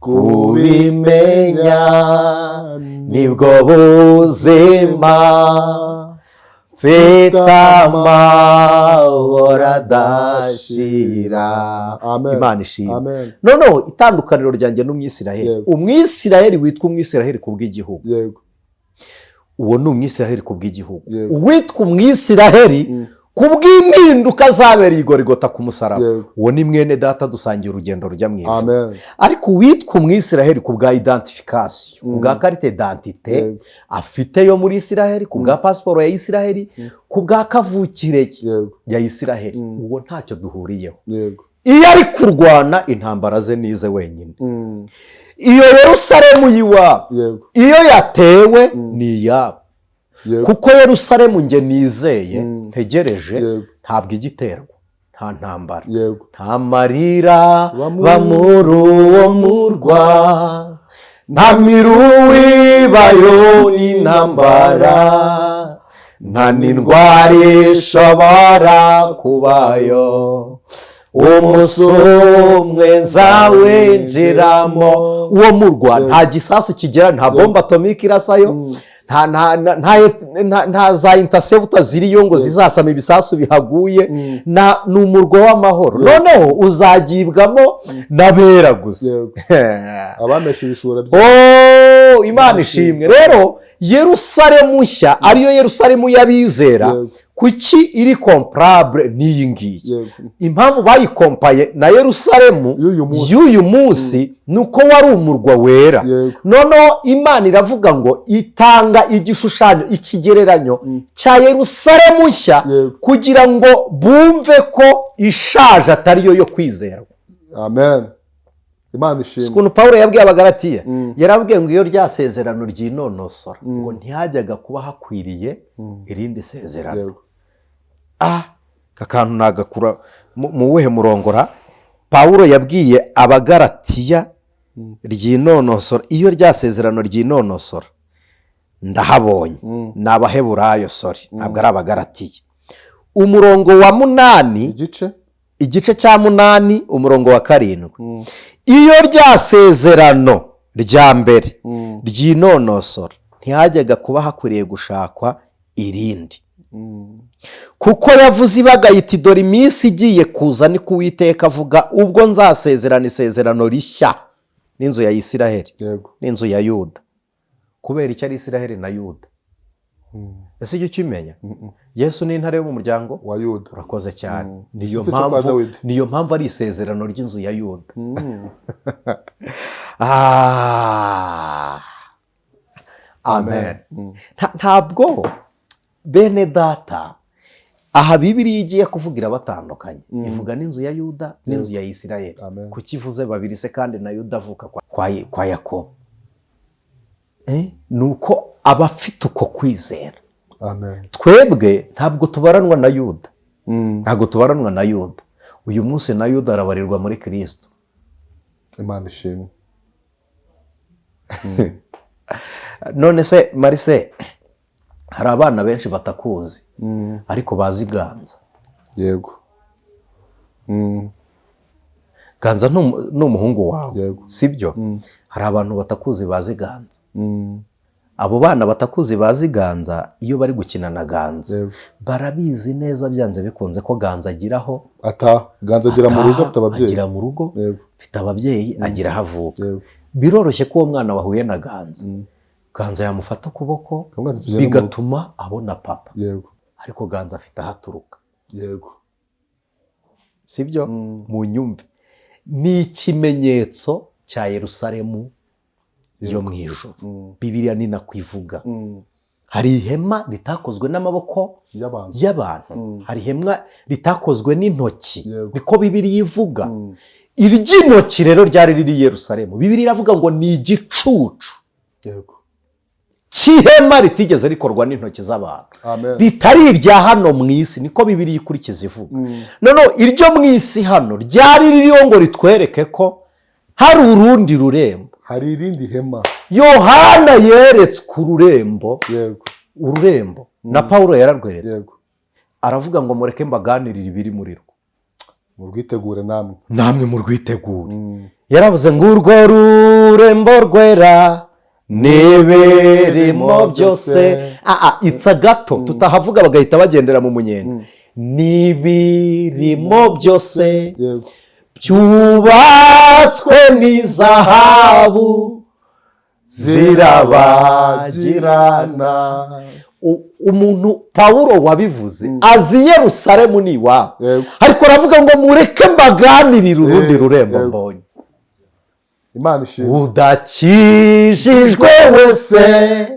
kubimenya nibwo buzima, mfite amahoro adashira. Imana ishimwe. Noneho itandukaniro ryanjye n'Umwisiraheli, Umwisiraheli witwa Umwisiraheli ku bw'igihugu, uwo ni Umwisiraheli ku bw'igihugu. Uwitwa Umwisiraheli ku bw'impinduka zabereye igorigota ku musaraba, uwo ni mwene data, dusangiye urugendo rujya mu ijuru. Ariko uwitwa Umwisiraheli ku bwa identification, ku bwa carte d'identité afite yo muri Isiraheli, ku bwa pasiporo ya Isiraheli, ku bwa kavukire ya Isiraheli, uwo ntacyo duhuriyeho. Iyo ari kurwana intambara ze nize wenyine. Iyo Yerusalemu y'iwabo, iyo yatewe ni iyabo. Kuko Yerusalemu nge nizeye ntegereje ntabwo igiterwa, nta ntambara, nta marira bamuri uwo murwa, nta miruwibayo n'intambara, nta n'indwara ishobora kubayo, umusumwe nzawinjiramo. Uwo murwa nta gisasu kigera, nta bombe atomike irasayo, nta za interceptor ziriyo ngo zizasama ibisasu bihaguye. Ni umurwa w'amahoro. Noneho uzagibwamo n'abera gusa, abameshe ibishura byabo. Imana ishimwe. Rero Yerusalemu nshya ariyo Yerusalemu y'abizera, kuki iri comparable n'iyi ngiyi? Impamvu bayikompaye na Yerusalemu y'uyu munsi ni uko wari umurwa wera. Noneho Imana iravuga ngo itanga igishushanyo, ikigereranyo cya Yerusalemu nshya, kugira ngo bumve ko ishaje atariyo yo kwizerwa. Amen. Imana ishimwe. Ukuntu Pawulo yabwiye Abagalatiya, yarabwiye ngo iyo rya sezerano ryinonosora ngo ntihajyaga kuba hakwiriye irindi sezerano. Akantu nagakura mu wuhe murongora? Pawulo yabwiye Abagalatiya ryinonosora, iyo rya sezerano ryinonosora ndahabonye, ni Abaheburayo, sorry, ntabwo ari Abagalatiya. Umurongo wa 8, igice cya 8, umurongo wa 7. Iyo rya sezerano rya mbere ryinonosora ntihajyaga kuba hakwiriye gushakwa irindi, kuko yavuze ibagayiti, dore iminsi igiye kuza, ni ko Uwiteka avuga, ubwo nzasezerana isezerano rishya n'inzu ya Isiraheli n'inzu ya Yuda. Kubera icyo ari Isiraheli na Yuda? Ese ujya ukimenya? Yesu ni intare yo mu muryango wa Yuda. Urakoze cyane. Niyo mpamvu ari isezerano ry'inzu ya Yuda. Amen. Ntabwo bene data, aha Bibiliya igiye kuvugira batandukanye, ivuga n'inzu ya Yuda n'inzu ya Isirayeli. Amen. Kuki ivuze babiri se kandi na Yuda avuka kwa Yakobo? Ni uko abafite uko kwizera. Amen. Twebwe ntabwo tubaranwa na Yuda, ntabwo tubaranwa na Yuda. Uyu munsi na Yuda arabarirwa muri Kristo. Imana ishimwe. None se Marise, hari abana benshi batakuzi ariko bazi Ganza. Yego. Ganza ni umuhungu wawe. Yego. Sibyo? Hari abantu batakuzi bazi Ganza. Abo bana batakuzi bazi Ganza, iyo bari gukina na Ganza, Yego. barabizi neza byanze bikunze ko Ganza agiraho Ataha. Ganza agera mu rugo afite ababyeyi. Agera mu rugo Yego. afite ababyeyi, agira aho avuka. Yego. Biroroshye ko uwo mwana wahuye na Ganza, Ganza yamufata ukuboko, Akamubwira ati, "Tugende mu rugo." bigatuma abona papa. Yego. Ariko Ganza afite aho aturuka. Yego. Sibyo? Mu nyumve, ni ikimenyetso cya Yerusalemu yo mu ijuru. Bibiliya ni nako ivuga. Hari ihema ritakozwe n'amaboko y'abantu. y'abantu, hari ihema ritakozwe n'intoki. Yego. Niko Bibiliya ivuga. Iry'intoki rero ryari riri i Yerusalemu, Bibiliya iravuga ngo ni igicucu Yego. cy'ihema ritigeze rikorwa n'intoki z'abantu, Amen. ritari irya hano mu isi. Niko Bibiliya ikurikiza ivuga. Noneho iryo mu isi hano ryari ririho ngo ritwereke ko hari urundi rurembo, Hari irindi hema. Yohana yeretswe ururembo. Yego. Ururembo na Pawulo yararweretswe. Yego. Aravuga ngo mureke mbaganirire ibiri muri rwo, Murwitegure namwe. Namwe murwitegure. Yaravuze ngo urwo rurembo rwera n'ibirimo byose. Itsa gato tutahavuga bagahita bagendera mu munyenga. N'ibirimo byose Yego. byubatswe n'izahabu zirabagirana. Umuntu Pawulo wabivuze azi Yerusalemu ni iwabo, Yego. ariko aravuga ngo mureke mbaganirire urundi rurembo Yego. mbonye. Imana ishimwe. Udakijijwe wese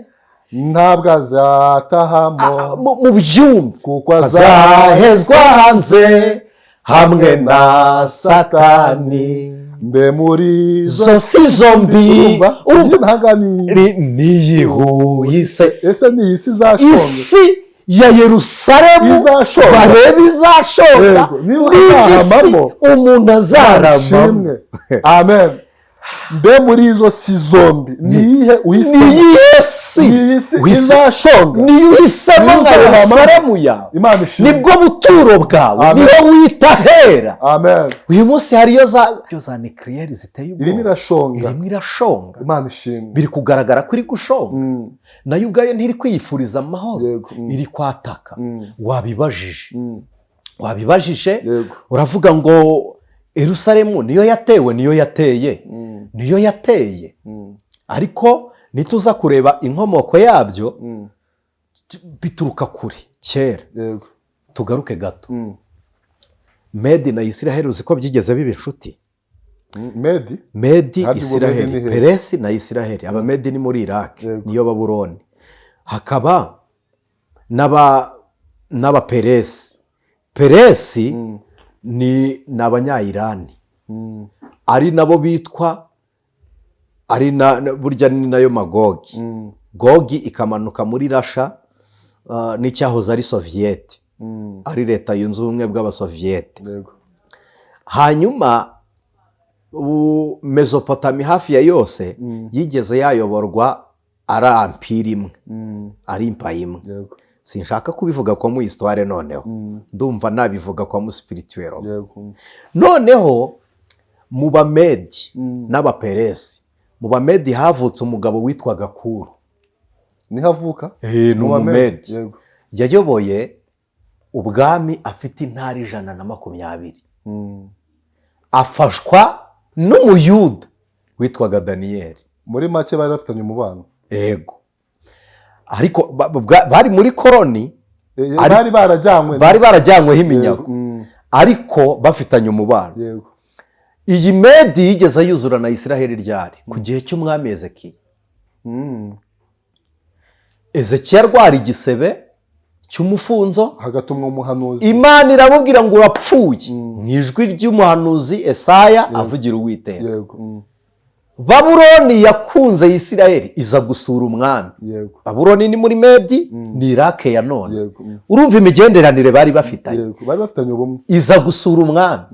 ntabwo azatahamo, mu byumve, kuko azahezwa hanze hamwe na Satani. Mbe muri zo si zombi. Urumva? Urumva? Ntaga ni Niyihuyise. Ese ni iyi si izashonga? Isi ya Yerusalemu Izashonga. bareba izashonga. Yego, niba n'indi si uzahamamo, umuntu azaramamo. Ishimwe. Amen. Mbe muri izo si zombi, ni iyihe uhisemo? Niyihe si Ni iyi si Wise- izashonga? Niyo uhisemo Niyo nka uzahamamo. Yerusalemu yawe, Imana ishimwe. nibwo buturo bwawe, Amen. niho wita hera. Amen. Uyu munsi hariyo za nucléaire ziteye Irimo ubwoba. irashonga. Irimo irashonga. Imana ishimwe. Biri kugaragara ko iri gushonga. Nayo ubwayo ntiri kwiyifuriza amahoro, Yego. Iri kwataka. Wabibajije, wabibajije, Yego. uravuga ngo Yerusalemu niyo yatewe, niyo yateye, niyo yateye. Ariko nituza kureba inkomoko yabyo, bituruka kure kera. Yego. Tugaruke gato. Medi na Isiraheli, uzi ko byigeze biba inshuti? Medi? Medi, Harya ubwo Isiraheli. Medi ni he? Peresi na Isiraheli. Abamedi ni muri Iraki, Yego. niyo Babuloni. Hakaba n'Abaperesi. Peresi ni Abanyayirani, ari nabo bitwa ari burya ni nayo Magogi. Gogi ikamanuka muri Rasha, n'icyahoze ari Soviyete, ari Leta Yunze Ubumwe bw'Abasoviyete. Yego. Hanyuma ubu Mezopotami hafi ya yose yigeze yayoborwa ari empire imwe, ari empire imwe. Yego. Sinshaka kubivuga kwa mu histoire noneho, ndumva nabivuga kwa mu spirituel. Yego. Noneho mu Bamedi n'Abaperesi, mu Bamedi havutse umugabo witwaga Kuro. Niho avuka? Ni Mu Bamedi. Umumedi. Yego. Yayoboye ubwami afite intara 120, afashwa n'Umuyuda witwaga Daniyeli. Muri make bari bafitanye umubano. Yego, ariko bari muri koroni. Bari barajyanywe. Bari barajyanyweho iminyago, ariko bafitanye umubano. Yego. Iyi Medi yigeze yuzura na Isiraheli ryari? Ku gihe cy'umwami Ezekiya. Ezekiya arwara igisebe cy'umufunzo, hagatumwa umuhanuzi. Imana iramubwira ngo urapfuye, mu ijwi ry'umuhanuzi Esaya avugira Uwiteka. Babuloni yakunze Isirayeli, iza gusura umwami. Babuloni ni muri Medi, ni Irake ya none. Urumva imigenderanire bari bafitanye. Yego, bari bafitanye ubumwe. Iza gusura umwami,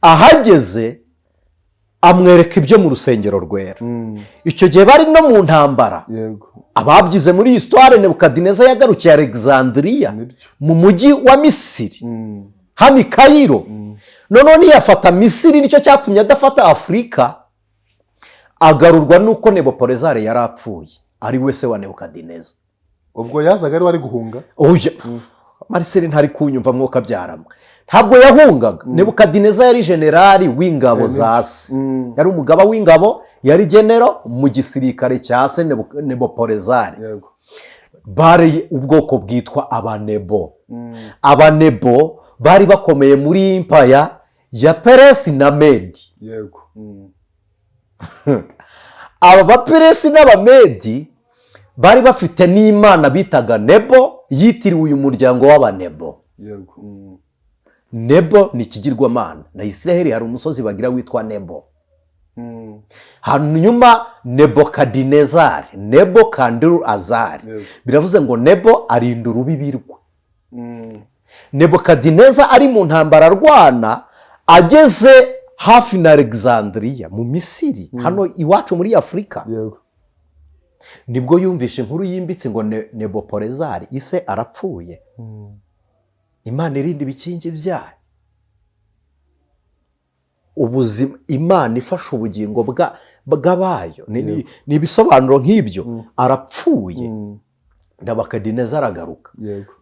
ahageze amwereka ibyo mu rusengero rwera. Icyo gihe bari no mu ntambara. Ababyize muri histoire, Nebukadineza yagarukiye Alexandria, mu mujyi wa Misiri, hano i Kayiro. Noneho ntiyafata Misiri, nicyo cyatumye adafata Afurika. Agarurwa n'uko Neboporezare yari apfuye, ari we se wa Nebukadineza. Ubwo yazaga ari we ari guhunga? Oya, Marcel ntari kunyumva, mwuka byaramwe, ntabwo yahungaga. Nebukadineza yari generali w'ingabo za se, yari umugaba w'ingabo, yari général mu gisirikare cya se Neboporezare. Bari ubwoko bwitwa Abanebo. Abanebo bari bakomeye muri empire ya Peresi na Medi. Aba Baperesi n'Abamedi bari bafite n'imana bitaga Nebo, yitiriwe uyu muryango w'Abanebo. Nebo ni ikigirwamana. Na Israheli hari umusozi bagira witwa Nebo. Hanyuma Nebukadinezari, Nebo kandiru azari, biravuze ngo Nebo arinda urubibi rwe. Nebukadineza ari mu ntambara arwana, ageze hafi na Alexandria mu Misiri, hano iwacu muri Afurika, nibwo yumvishe inkuru yimbitse ngo Neboporezari ise arapfuye, Imana irinda ibikingi byayo. Ubuzima, Imana ifasha ubugingo bw'abayo. Ni ibisobanuro nk'ibyo. Arapfuye, Nebukadineza aragaruka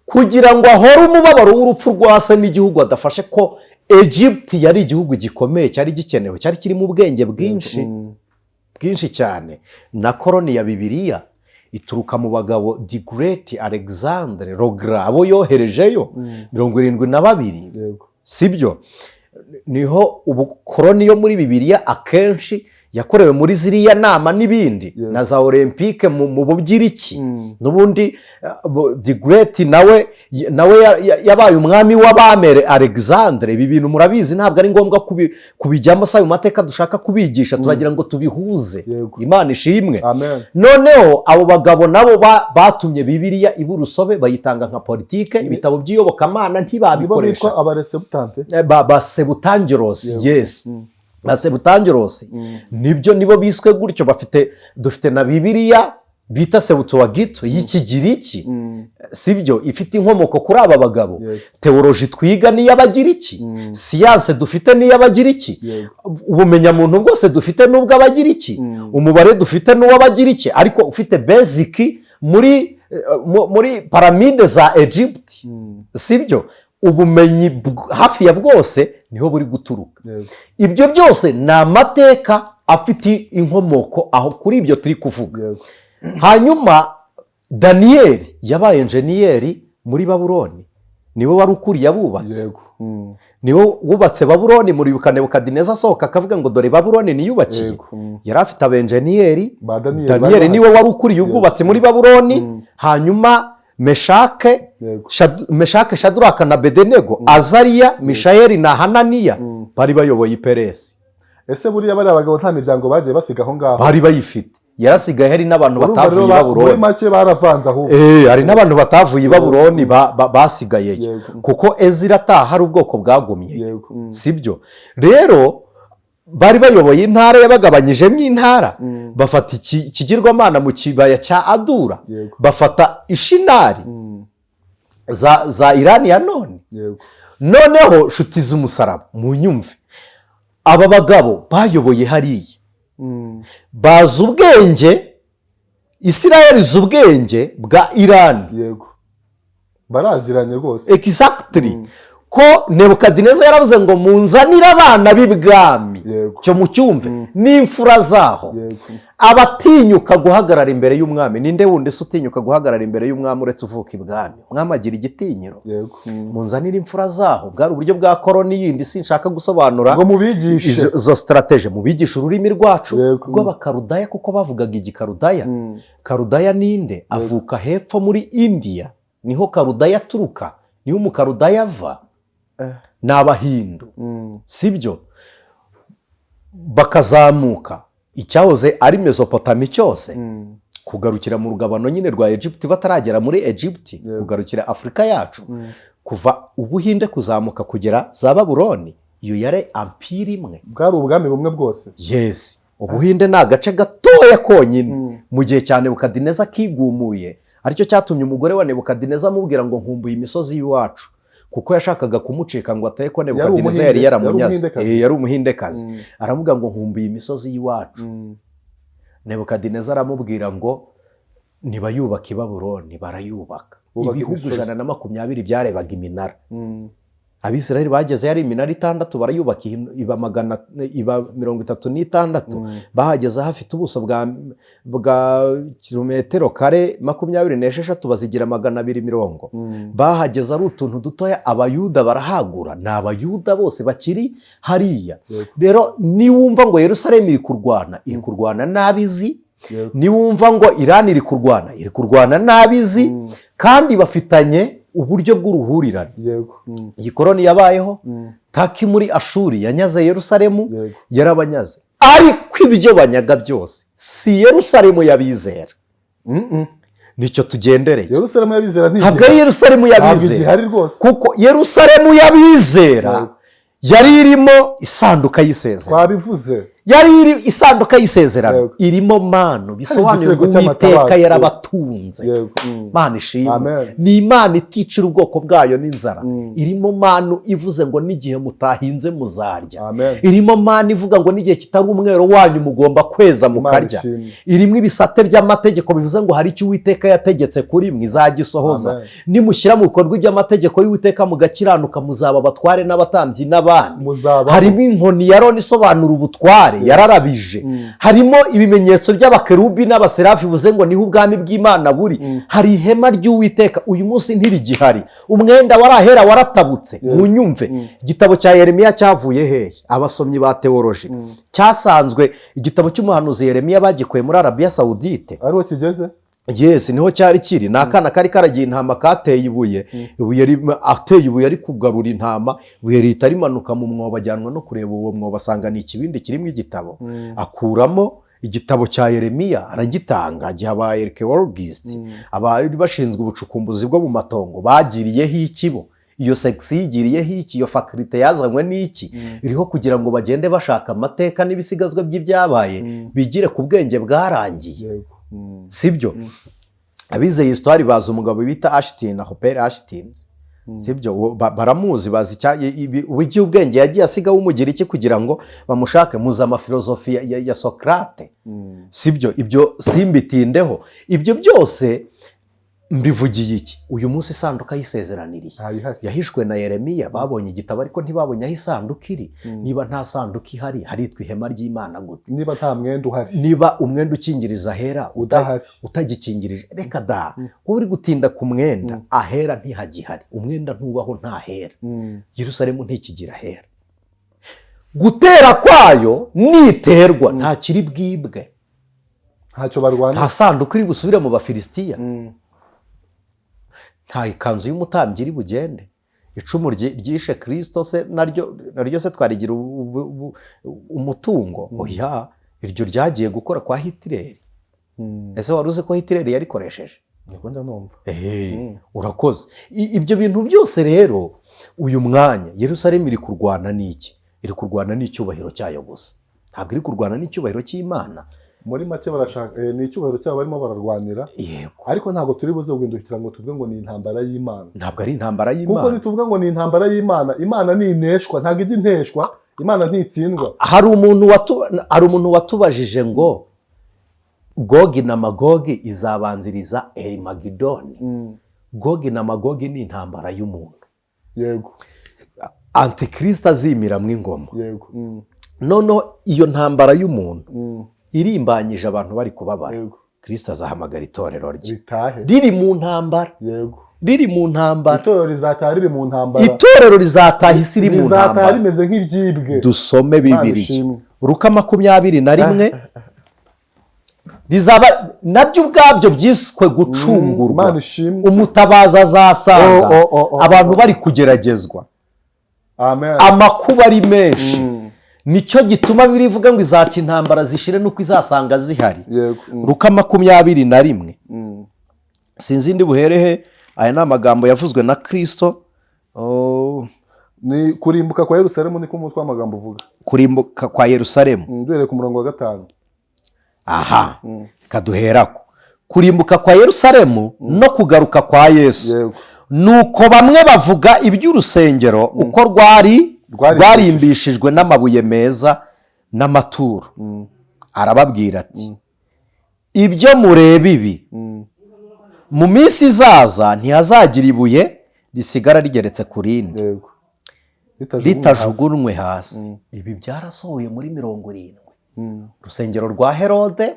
kugira ngo ahore umubabaro w'urupfu rwa se n'igihugu adafashe, ko Egypt yari igihugu gikomeye, cyari gikenewe, cyari kirimo ubwenge bwinshi, bwinshi cyane. Na koroni ya Bibiliya ituruka mu bagabo the great Alexandre le Grand, abo yoherejeyo 72. Sibyo? Niho ubukoroni yo muri Bibiliya akenshi yakorewe muri ziriya nama n'ibindi, na za Olympique mu Bugiriki. N'ubundi the great nawe yabaye umwami w'abamere Alexandre. Ibi bintu murabizi, ntabwo ari ngombwa kubijyamo, si ayo mateka dushaka kubigisha, turagira ngo tubihuze. Imana ishimwe. Amen. Noneho abo bagabo nabo batumye Bibiliya iba urusobe, bayitanga nka politike, ibitabo by'iyobokamana Nibo ntibabikoresha. bitwa abaresebutante. Ba Sebutangerosi. Yes, ba Sebutangerosi nibyo, nibo biswe gutyo. Bafite, dufite na Bibiliya bita Septuagint y'Ikigiriki, sibyo? Ifite inkomoko kuri aba bagabo. Théologie twiga ni iy'Abagiriki, siyanse dufite ni iy'Abagiriki, ubumenyamuntu bwose dufite ni ubw'Abagiriki, umubare dufite ni uw'Abagiriki, ariko ufite basic muri piramide za Egypt, sibyo? Ubumenyi hafi ya bwose niho buri guturuka. Ibyo byose ni amateka afite inkomoko aho kuri ibyo turi kuvuga. Hanyuma Daniyeli yabaye enjeniyeri muri Babuloni, niwe wari ukuriye abubatse. Niwe wubatse Babuloni. Muribuka Nebukadineza asohoka akavuga ngo dore Babuloni niyubakiye. Yari afite abenjeniyeri. Ba Daniyeli Daniyeli bari niwe wari ukuriye ubwubatsi muri Babuloni. Hanyuma Meshake, Meshake, Shaduraka na Bedenego, Azariya, Mishayeli na Hananiya bari bayoboye Iperesi. Ese buriya bariya bagabo nta miryango bagiye basiga aho ngaho? Bari bayifite, yarasigaye. Hari n'abantu Urumva batavuye rero i muri Babuloni. make baravanze ahubwo. Hari n'abantu batavuye i Babuloni basigayeyo, kuko Ezira ataha hari ubwoko bwagumye. Sibyo? Rero bari bayoboye intara, yabagabanyijemo intara, bafata ikigirwamana mu kibaya cya Adura, bafata Ishinari za Irani ya none. Noneho nshuti z'umusaraba, mu nyumve, aba bagabo bayoboye hariya bazi ubwenge, Isirayeli izi ubwenge bwa Irani. Yego, baraziranye rwose. Exactly, ko Nebukadineza yaravuze ngo munzanire abana b'ibwami. Ashuri, cyo mucyumve, n'imfura zaho, abatinyuka guhagarara imbere y'umwami. Ninde wundi se utinyuka guhagarara imbere y'umwami uretse uvuka ibwami? Umwami agira igitinyiro. Munzanire imfura zaho. Bwari uburyo bwa koroni yindi, sinshaka gusobanura ngo mubigishe izo stratégie, mubigishe ururimi rwacu rw'Abakarudaya, kuko bavugaga Igikarudaya. Karudaya ninde? Avuka hepfo muri Indiya, niho Karudaya aturuka, niho Umukarudaya ava, ni Abahindu, sibyo? Bakazamuka icyahoze ari Mesopotami cyose, kugarukira mu rugabano nyine rwa Egiputi, bataragera muri Egiputi, kugarukira Afurika yacu, kuva Ubuhinde kuzamuka kugera za Babuloni. Iyo yari empire imwe. Bwari ubwami bumwe bwose. Yes, Ubuhinde ni agace gatoya konyine. Mu gihe cya Nebukadineza kigumuye, aricyo cyatumye umugore wa Nebukadineza amubwira ngo: "Nkumbuye imisozi y'iwacu", kuko yashakaga kumucika ngo atahe ko Nebukadineza yari yaramunyaze. Yari Umuhindekazi. Aramubwira ngo: "Nkumbuye imisozi y'iwacu." Nebukadineza aramubwira ngo nibayubaka i Babuloni. Barayubaka, ibihugu 120 byarebaga iminara. Abisirayeli bageze yari iminara 6, barayubaka iba magana, iba 36. Bahageze hafite ubuso bwa kilometero kare 26, bazigira 220. Bahageze ari utuntu dutoya, Abayuda barahagura. Ni Abayuda bose bakiri hariya. Rero niwumva ngo Yerusalemu iri kurwana, iri kurwana n'abizi. Niwumva ngo Irani iri kurwana, iri kurwana n'abizi, kandi bafitanye uburyo bw'uruhurirane. Iyi koroni yabayeho, Taki muri Ashuri yanyaze Yerusalemu, yarabanyaze. Ariko ibyo banyaga byose si Yerusalemu y'abizera, nicyo tugendereye. Yerusalemu y'abizera Ntabwo ari Yerusalemu y'abizera, igihari rwose. Kuko Yerusalemu y'abizera yari irimo isanduka y'isezerano. Twabivuze. Yari iri isanduka y'isezerano irimo manu, bisobanuye ngo igitego Uwiteka cy'amatabaza. yarabatunze. Imana ishimwe. Amen. Ni Imana iticira ubwoko bwayo n'inzara. Irimo manu ivuze ngo n'igihe mutahinze muzarya. Amen. Irimo manu ivuga ngo n'igihe kitari umwero wanyu mugomba kweza Imana mukarya. ishimwe. Irimo ibisate by'amategeko, bivuze ngo hari icyo Uwiteka yategetse kuri mwe, izagisohoza. Amen. Nimushyira mu bikorwa iby'amategeko y'Uwiteka mugakiranuka, muzaba abatware n'abatambyi n'abami. Muzaba. Harimo inkoni ya Aroni isobanura ubutware, yararabije. Harimo ibimenyetso by'abakerubi n'abaserafi, bivuze ngo niho ubwami bw'Imana buri. Hari ihema ry'Uwiteka, uyu munsi ntirigihari. Umwenda warahera waratabutse. Munyumve, igitabo cya Yeremiya cyavuye hehe? Abasomyi ba théologie, cyasanzwe igitabo cy'umuhanuzi Yeremiya bagikuye muri Arabiya Sawudite. Ariho kigeze. Yes, niho cyari kiri. Ni akana kari karagiye intama kateye ibuye, ibuye ateye ibuye ari kugarura intama, ibuye rihita rimanuka mu mwobo, ajyanwa no kureba uwo mwobo, asanga ni ikibindi kirimo igitabo. Akuramo igitabo cya Yeremiya, aragitanga, agiha aba archaeologists, abari bashinzwe ubucukumbuzi bwo mu matongo. Bagiriyeho ikibo? Iyo section yigiriyeho iki? Iyo faculté yazanywe n'iki? Iriho kugira ngo bagende bashaka amateka n'ibisigazwa by'ibyabaye, bigire ku bwenge bwarangiye. Sibyo? Abizeye histoire bazi umugabo bita Ashtin, Hopper Ashtin, sibyo? Uwo baramuzi, bazi uburyo ubwenge yagiye asiga wumugira iki kugira ngo bamushake. Muzi amafilozofi ya Socrate, sibyo? Ibyo simbitindeho. Ibyo byose mbivugiye iki? Uyu munsi isanduka y'isezeraniriye Ntayihari. yahishwe na Yeremiya. Babonye igitabo ariko ntibabonye aho isanduka iri. Niba nta sanduka ihari, haritwa ihema ry'Imana gute? Niba nta mwenda uhari. Niba umwenda ukingiriza ahera Udahari. utagikingirije, reka da, wowe uri gutinda ku mwenda. Ahera ntihagihari, umwenda ntubaho, ntahera. Yerusalemu ntikigira ahera. Gutera kwayo niterwa nta kiri bwibwe. Ntacyo barwana. Nta sanduku iri busubire mu Bafilisitiya, nta ikanzu y'umutambyi iri bugende. Icumu ryishe Kirisito se naryo se twarigira umutungo? Oya, iryo ryagiye gukora kwa Hitireri. Ese wari uzi ko Hitireri yarikoresheje? Niko njya numva. Ehe, urakoze. Ibyo bintu byose rero, uyu mwanya Yerusalemu iri kurwana n'iki? Iri kurwana n'icyubahiro cyayo gusa, ntabwo iri kurwana n'icyubahiro cy'Imana. Muri make barashaka ni icyubahiro cyabo barimo bararwanira. Yego. Ariko ntabwo turi buze guhindukira ngo tuvuge ngo ni intambara y'Imana. Ntabwo ari intambara Kuko y'Imana. nituvuga ngo ni intambara y'Imana, Imana ntineshwa, ntabwo ijya inteshwa, Imana ntitsindwa. Hari umuntu watubajije ngo Gogi na Magogi izabanziriza Erimagidoni. Gogi na Magogi ni intambara y'umuntu. Antikristo azimiramo ingoma. Noneho iyo ntambara y'umuntu irimbanyije abantu bari kubabara, Kristo azahamagara itorero rye riri mu ntambara. Riri mu ntambara. Itorero rizataha riri mu ntambara. Itorero rizataha isi iri mu ntambara. Rizataha rimeze nk'iryibwe. Dusome Bibiliya. Luka 21 rizaba nabyo ubwabyo byiswe gucungurwa. Umutabazi azasanga abantu bari kugeragezwa. Amakuba ari menshi. Nicyo gituma birivuga ngo izaca intambara zishire nuko izasanga zihari. Luka 21. Sinzi ndi buherehe, aya ni amagambo yavuzwe na Kristo. Ni kurimbuka kwa Yerusalemu, niko umutwe w'amagambo uvuga. Kurimbuka kwa Yerusalemu. Duhereye ku murongo wa 5. Aha. Kaduherako. Kurimbuka kwa Yerusalemu no kugaruka kwa Yesu. Nuko bamwe bavuga iby'urusengero uko rwarimbishijwe n'amabuye meza n'amaturo. Arababwira ati ibyo mureba ibi mu minsi izaza ntihazagira ibuye risigara rigeretse ku rindi ritajugunywe hasi. Ibi byarasohoye muri 70. Urusengero rwa Herode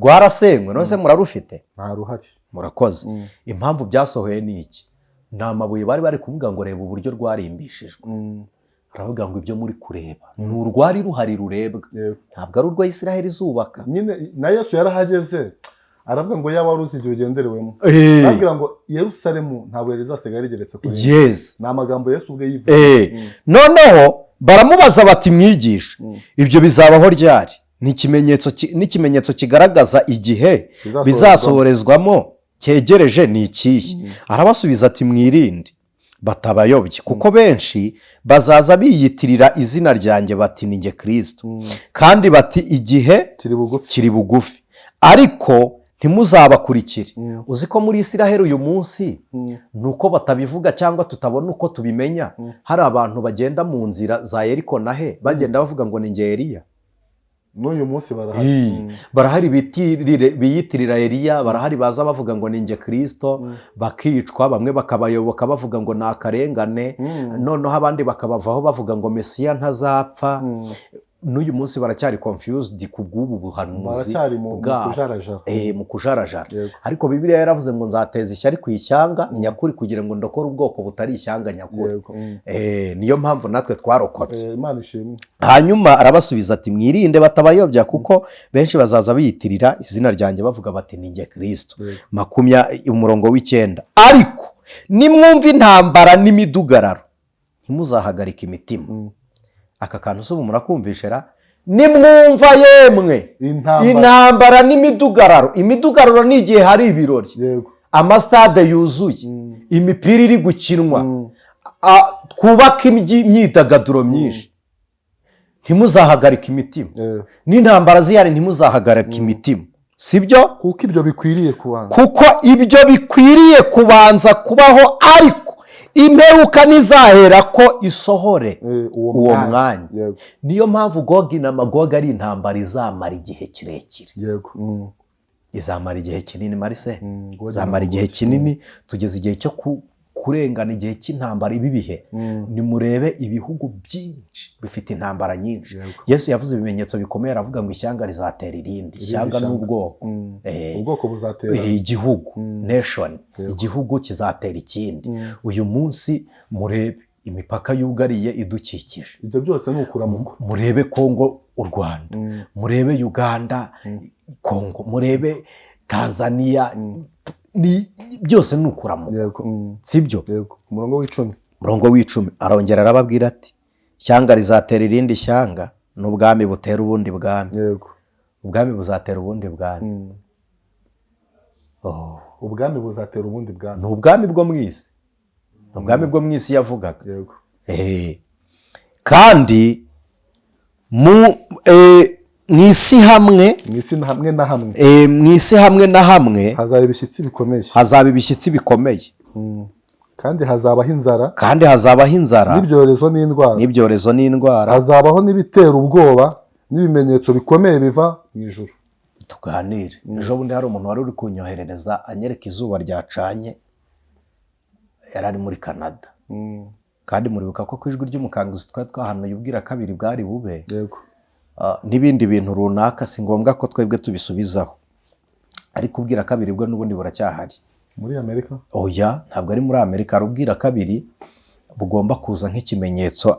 rwarasenywe. None se murarufite? Nta ruhari. Murakoze. Impamvu byasohoye ni iki? Ni amabuye bari kuvuga ngo reba uburyo rwarimbishijwe. Aravuga ngo ibyo muri kureba ni urwari ruhari rurebwa, ntabwo ari urwo Isiraheli izubaka. Nyine na Yesu yarahageze aravuga ngo yaba waruzi igihe ugenderewemo. Arabwira ngo Yerusalemu ntabwo yari izasigaye rigeretse kuri. Yes. Ni amagambo Yesu ubwe yivuze. Noneho baramubaza bati mwigisha, ibyo bizabaho ryari? N'ikimenyetso kigaragaza igihe bizasohorezwamo cyegereje ni ikihe? Arabasubiza ati mwirinde batabayobye, kuko benshi bazaza biyitirira izina ryanjye bati ni njye Kristo, kandi bati igihe kiri bugufi, ariko ntimuzabakurikire. Uzi ko muri Isiraheli uyu munsi nuko batabivuga cyangwa tutabona uko tubimenya, hari abantu bagenda mu nzira za Yeriko na he bagenda bavuga ngo ni njye Eliya. N'uyu munsi barahari. Barahari biyitirira Eliya, barahari baza bavuga ngo ni njye Kristo, bakicwa, bamwe bakabayoboka bavuga ngo ni akarengane, noneho abandi bakabavaho bavuga ngo Mesiya ntazapfa. N'uyu munsi baracyari confused ku bw'ubu buhanuzi mu kujarajara. Ariko Bibiliya yaravuze ngo nzateza ishyari ku ishyanga nyakuri kugira ngo ndokore ubwoko butari ishyanga nyakuri. Niyo mpamvu natwe twarokotse. Hanyuma arabasubiza ati mwirinde batabayobya, kuko benshi bazaza biyitirira izina ryanjye bavuga bati ni njye Kristo. 9 ariko nimwumva intambara n'imidugararo ntimuzahagarike imitima. Aka kantu se murakumvishera? Nimwumva yemwe intambara n'imidugararo. Imidugararo ni igihe hari ibirori, amastade yuzuye, imipira iri gukinwa, twubaka imyidagaduro myinshi, ntimuzahagarika imitima. N'intambara zihari ntimuzahagarika imitima, sibyo? Kuko ibyo bikwiriye kubanza, kuko ibyo bikwiriye kubanza kubaho, ariko imperuka nizahera ko isohore uwo mwanya. Niyo mpamvu Gogi na Magogi ari intambara izamara igihe kirekire. Izamara igihe kinini Marise, izamara igihe kinini. Tugeze igihe cyo kurengana, igihe cy'intambara. Ibi bihe nimurebe ibihugu byinshi bifite intambara nyinshi. Yesu yavuze ibimenyetso bikomeye, aravuga ngo ishyanga rizatera irindi. Ishyanga n'ubwoko, ubwoko buzatera igihugu, nation, igihugu kizatera ikindi. Uyu munsi murebe imipaka yugariye idukikije, ibyo byose ni ukuramuka. Murebe Kongo, u Rwanda, murebe Uganda, Kongo, murebe Tanzania, ni byose ni ukuramuka, sibyo? Umurongo w'icumi. Umurongo w'icumi arongera arababwira ati ishyanga rizatera irindi shyanga, n'ubwami butera ubundi bwami. Ubwami buzatera ubundi bwami. Ubwami buzatera ubundi bwami. Ni ubwami bwo mu isi, ni ubwami bwo mu isi yavugaga. Kandi mu isi hamwe, mu isi hamwe na hamwe hazaba ibishyitsi bikomeye, hazaba ibishyitsi bikomeye, kandi hazabaho inzara, kandi hazabaho inzara, n'ibyorezo n'indwara, n'ibyorezo n'indwara, hazabaho n'ibitera ubwoba n'ibimenyetso bikomeye biva mu ijuru. Tuganire. Ejo bundi hari umuntu wari uri kunyoherereza anyereka izuba ryacanye, yari ari muri Canada. Kandi muribuka ko ku Ijwi ry'Umukanguzi twari twahanuye ubwira kabiri bwari bube, n'ibindi bintu runaka, si ngombwa ko twebwe tubisubizaho, ariko ubwira kabiri bwo n'ubundi buracyahari. Muri Amerika? Oya, ntabwo ari muri Amerika. Hari ubwira kabiri bugomba kuza nk'ikimenyetso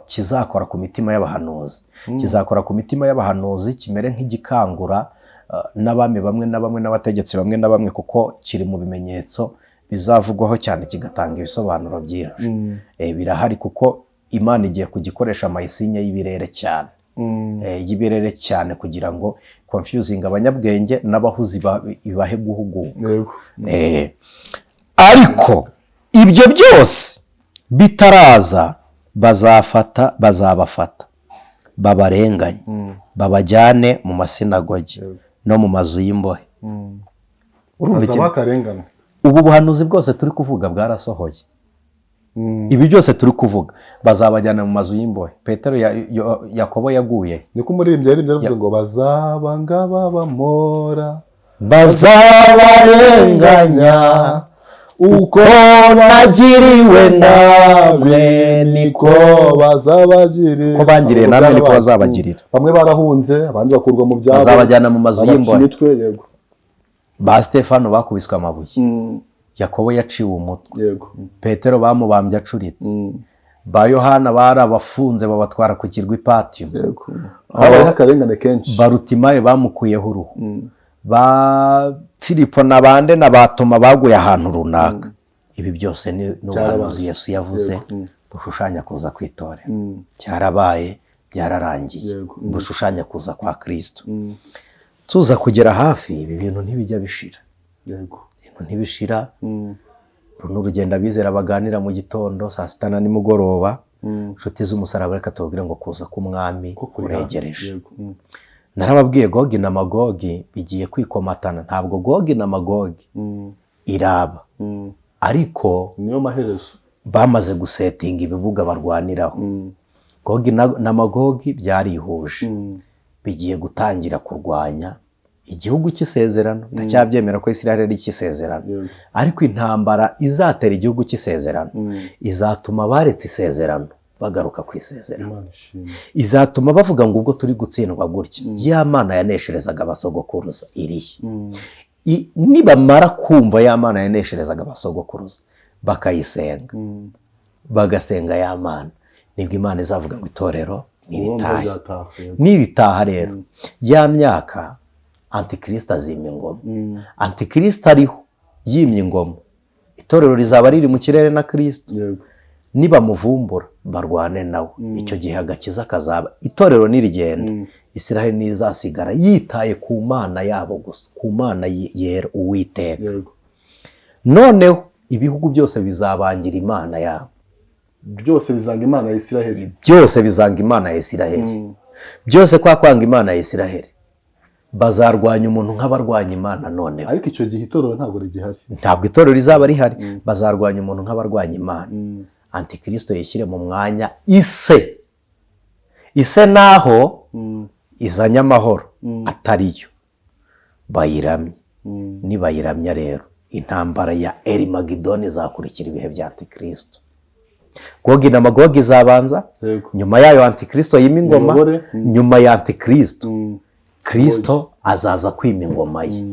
kizakora ku mitima y'abahanuzi, kizakora ku mitima y'abahanuzi, kimere nk'igikangura n'abami bamwe na bamwe n'abategetsi bamwe na bamwe, kuko kiri mu bimenyetso bizavugwaho cyane, kigatanga ibisobanuro byinshi. Birahari kuko Imana igiye kugikoresha amayisinye y'ibirere cyane, y'ibirere cyane, kugira ngo confusing abanyabwenge n'abahuzi, ibahe guhuguka. Ariko ibyo byose bitaraza, bazabafata babarenganye, babajyane mu masinagogi no mu mazu y'imbohe. Urumva Hazaba ikintu? akarengane. Ubu buhanuzi bwose turi kuvuga bwarasohoye. Ibi byose turi kuvuga, bazabajyana mu mazu y'imbohe. Petero Yakobo yaguye. Niko umuririmbyi yaririmbye, yaravuze ngo bazaba ngababamora, Bazabarenganya uko nagiriwe namwe niko bazabagirira. Ko bangiriye namwe niko bazabagirira. Bamwe barahunze, abandi bakurwa mu byabo. Bazabajyana mu mazu babaca y'imbohe. imitwe, yego. Ba Stefano bakubiswe amabuye, Yakobo yaciwe umutwe, Petero bamubambye acuritse, ba Yohana barabafunze babatwara ku kirwa i Patimo. Yego, habayeho akarengane kenshi. Barutimayo bamukuyeho uruhu, ba Filipo na bande na ba Toma baguye ahantu runaka. Ibi byose ni ubuhanuzi Yesu yavuze bushushanya kuza kw'itorero. Cyarabaye, byararangiye. Bushushanya kuza kwa Kristo. Tuza kugera hafi, ibi bintu ntibijya bishira. Ibintu ntibishira. Uru ni urugendo abizera baganira mu gitondo, saa sita na nimugoroba. Inshuti z'umusaraba, reka tubabwire ngo kuza k'Umwami Ko kuri hafi. kuregereje. Narababwiye, Gogi na Magogi bigiye kwikomatana. Ntabwo Gogi na Magogi iraba, ariko Niyo maherezo. bamaze gusetinga ibibuga barwaniraho. Gogi na Magogi byarihuje, bigiye gutangira kurwanya igihugu cy'isezerano. Ndacyabyemera ko Israel ari icy'isezerano, ariko intambara izatera igihugu cy'isezerano izatuma abaretse isezerano bagaruka ku isezerano. Imana ishimwe. Izatuma bavuga ngo ubwo turi gutsindwa gutya, ya Mana yanesherezaga abasogokuruza irihe? Nibamara kumva ya Mana yanesherezaga abasogokuruza, bakayisenga, bagasenga ya Mana, nibwo Imana izavuga ngo itorero Ubundi niritahe. byataha, yego. Niritaha rero, ya myaka Antikristo azima ingoma. Antikristo ariho yimye ingoma, itorero rizaba riri mu kirere na Kristo. Nibamuvumbura barwane nawe. Icyo gihe agakiza kazaba itorero nirigenda. Israheli ntizasigara yitaye ku Mana yabo gusa, ku Mana yera, Uwiteka. Noneho ibihugu byose bizabangira Imana yabo. Byose bizanga Imana ya Isiraheli. Byose bizanga Imana ya Isiraheli byose. Kwa kwanga Imana ya Isiraheli, bazarwanya umuntu nk'abarwanya Imana noneho. Ariko icyo gihe itorero ntabwo rigihari. Ntabwo itorero rizaba rihari. Bazarwanya umuntu nk'abarwanya Imana. Antikristo yishyire mu mwanya ise naho izanye amahoro atariyo, bayiramye. Nibayiramya rero, intambara ya Erimagidoni izakurikira ibihe bya Antikristo. Gogi na Magogi izabanza, nyuma yayo Antikristo yima ingoma. Iyobore. Nyuma ya Antikristo, Kristo azaza kwima ingoma ye.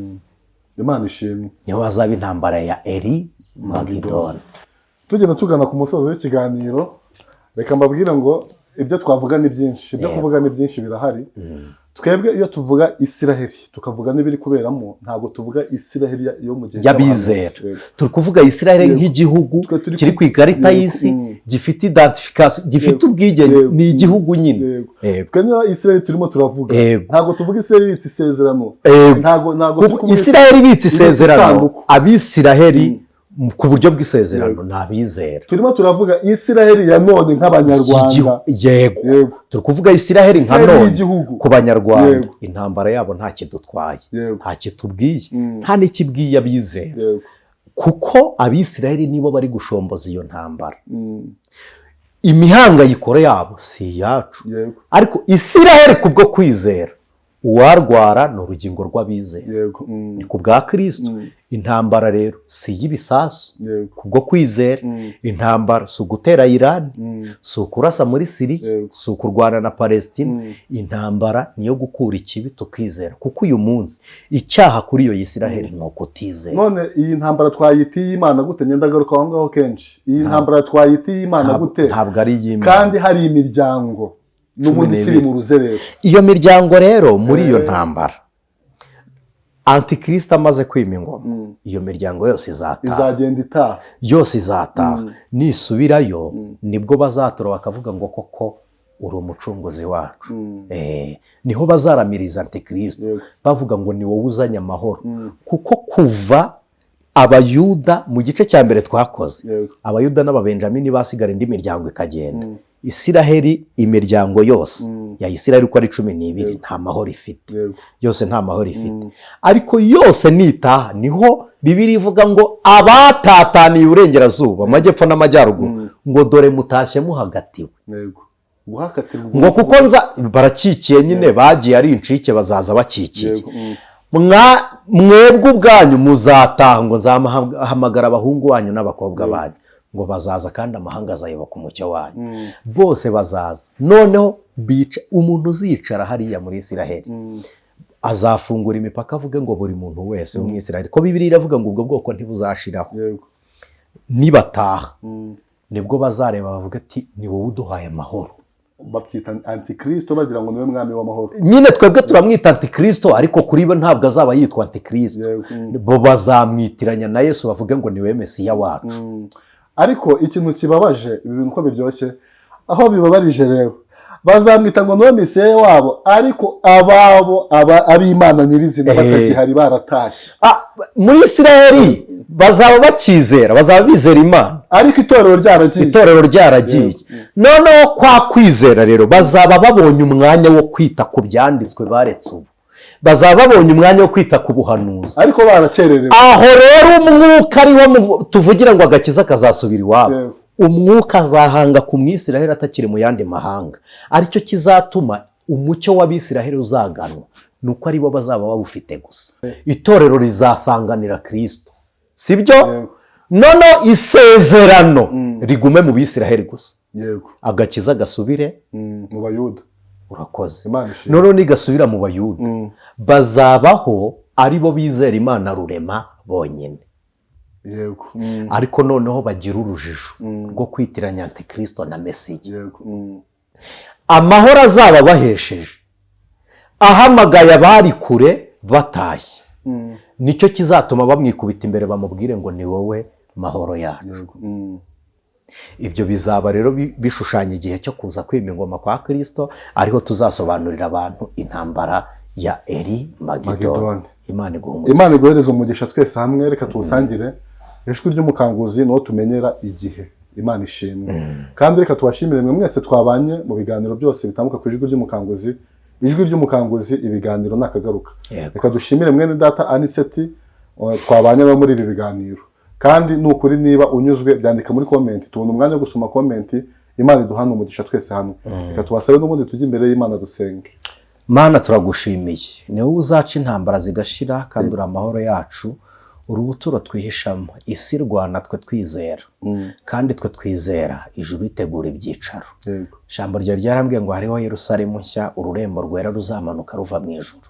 Imana ishimwe. Niho hazaba intambara ya Eri Magidoni. Tugenda tugana ku musozo w'ikiganiro, reka mbabwire ngo ibyo twavuga ni byinshi, ibyo kuvuga ni byinshi, birahari. Twebwe iyo tuvuga Isiraheli, tukavuga n'ibiri kuberamo, ntabwo tuvuga Isiraheli yo mu gihe y'abizera. cy'abahanuzi. Turi kuvuga Isiraheli nk'igihugu Twe turi kiri ku ikarita y'isi, gifite identification, gifite ubwigenge, ni igihugu nyine. Twe niba Isiraheli turimo turavuga, ntabwo tuvuga Isiraheli ibitse isezerano. Ntabwo turi Kuko kuvuga Isiraheli ibitse isezerano, isanduku. Abisiraheli ku buryo bw'isezerano ni abizera. Turimo turavuga Isiraheli ya none nk'Abanyarwanda. Yego. Turi kuvuga Isiraheli nka Isiraheli none y'igihugu. ku Banyarwanda. Intambara yabo nta kidutwaye, nta kitubwiye, nta n'ikibwiye abizera, kuko Abisiraheli nibo bari gushomboza iyo ntambara. Imihangayiko yabo si iyacu. Ariko Isiraheli kubwo kwizera Uwarwara ni urugingo rw'abizera. Yego. Ni ku bwa Kristo. Intambara rero si iy'ibisasu, kubwo kwizera. Intambara si ugutera Irani, si ukurasa muri Siriya, si ukurwana na Palestina. Intambara niyo gukura ikibi tukizera, kuko uyu munsi icyaha kuri iyo Isiraheli ni ukutizera. None iyi ntambara twayita iy'Imana gute? Ngenda ngaruka aho ngaho kenshi. Iyi ntambara twayita iy'Imana gute? Ntabwo ari iy'Imana. Kandi hari imiryango n'ubundi ikiri 12. mu ruzerero. Iyo miryango rero, muri iyo ntambara, Antikristo amaze kwima ingoma, iyo miryango yose izataha. Izagenda itaha. Yose izataha. Nisubirayo nibwo bazatura bakavuga ngo koko uri umucunguzi wacu. Niho bazaramiriza Antikristo, bavuga ngo ni wowe uzanye amahoro, kuko kuva Abayuda mu gice cya mbere twakoze, Abayuda n'Ababenjamini basigara, indi miryango ikagenda, Isiraheli, imiryango yose ya Isiraheli uko ari 12 nta mahoro ifite. Yose nta mahoro ifite, ariko yose nitaha niho Bibiliya ivuga ngo abatataniye iburengerazuba, amajyepfo n'amajyaruguru, ngo dore mutashye muhagatiwe. Yego, guhakatirwa. Ngo kuko nza barakikiye nyine, bagiye ari incike, bazaza bakikiye. Mwebwe ubwanyu muzataha, ngo nzahamagara abahungu banyu n'abakobwa banyu, ngo bazaza, kandi amahanga azayoboka umucyo wanyu. Bose bazaza, noneho bica umuntu uzicara hariya muri Isiraheli, azafungura imipaka avuge ngo buri muntu wese w'Umwisiraheli, ko Bibiliya iravuga ngo ubwo bwoko ntibuzashiraho. Nibataha nibwo bazareba bavuga ati ni wowe uduhaye amahoro. Babyita Antikristo bagira ngo niwe mwami w'amahoro. Nyine twebwe turamwita Antikristo, ariko kuri bo ntabwo azaba yitwa Antikristo. Bo bazamwitiranya na Yesu, bavuge ngo niwe Mesiya wacu. Ariko ikintu kibabaje, ibi bintu uko biryoshye aho bibabarije rero, bazamwita ngo niwe Mesiya wabo, ariko ababo ab'Imana nyirizina batagihari, baratashye. Ah, muri Isiraheli bazaba bakizera, bazaba bizera Imana, ariko itorero ryaragiye. Itorero ryaragiye. Noneho kwa kwizera rero, bazaba babonye umwanya wo kwita ku byanditswe baretse ubu, bazaba babonye umwanya wo kwita ku buhanuzi, ariko barakererewe. Aho rero umwuka ariho tuvugira ngo agakiza kazasubira iwabo. Umwuka azahanga ku Mwisiraheli atakiri mu yandi mahanga, aricyo kizatuma umucyo w'Abisiraheli uzaganwa, ni uko aribo bazaba bawufite gusa. Itorero rizasanganira Kirisito, sibyo? Yego. Noneho isezerano rigume mu Bisiraheli gusa, agakiza gasubire Mu Bayuda. Urakoze. Imana ishimwe. Noneho nigasubira mu Bayuda, bazabaho aribo bizera Imana rurema bonyine. Ariko noneho bagira urujijo rwo kwitiranya Antikristo na Mesiya. Amahoro azaba abahesheje, ahamagaye abari kure batashye, nicyo kizatuma bamwikubita imbere, bamubwire ngo ni wowe mahoro yacu. Ibyo bizaba rero bishushanya igihe cyo kuza kwima ingoma kwa Kirisito, ariho tuzasobanurira abantu intambara ya Eri Magidoni. Magidoni. Imana iguha umugisha. Imana iguhereze umugisha twese hamwe. Reka tuwusangire. Ijwi ry'Umukanguzi niwo tumenyera igihe. Imana ishimwe. Kandi reka tubashimire mwe mwese twabanye mu biganiro byose bitambuka ku Ijwi ry'Umukanguzi. Ijwi ry'Umukanguzi, ibiganiro nakagaruka. Reka dushimire mwene data Aniseti twabanye nawe muri ibi biganiro. Kandi ni ukuri, niba unyuzwe byandika muri comment, tubona umwanya wo gusoma comment. Imana iduhane umugisha twese hamwe. Reka tubasabe n'ubundi tujye imbere y'Imana dusenge. Mana, turagushimiye, ni wowe uzaca intambara zigashira, kandi uri amahoro yacu, ubuturo twihishamo. Isi irwana twe twizera, kandi twe twizera ijuru ritegura ibyicaro. Ijambo ryawe ryarambwiye ngo hariho Yerusalemu nshya, ururembo rwera ruzamanuka ruva mu ijuru.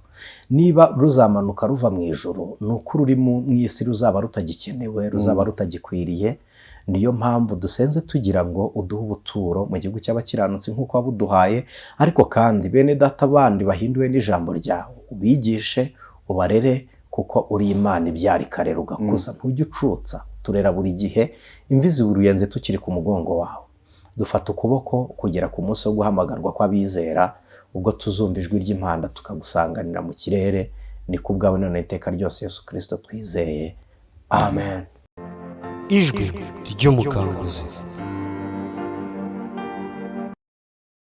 Niba ruzamanuka ruva mu ijuru, ni uko ruri mu isi ruzaba rutagikenewe, ruzaba rutagikwiriye. Niyo mpamvu dusenze tugira ngo uduhe ubuturo mu gihugu cy'abakiranutsi nk'uko wabuduhaye. Ariko kandi bene data bandi bahinduwe n'ijambo ryawe, ubigishe, ubarere, kuko uri Imana ibyara ikarera ugakuza, ntujya ucutsa, turera buri gihe. Imvi ziburuyenze tukiri ku mugongo wawe. Dufata ukuboko kugera ku munsi wo guhamagarwa kw'abizera, ubwo tuzumva ijwi ry'impanda tukagusanganira mu kirere. Ni ku bwawe none iteka ryose, Yesu Kirisito twizeye, amen. Ijwi ry'Umukanguzi.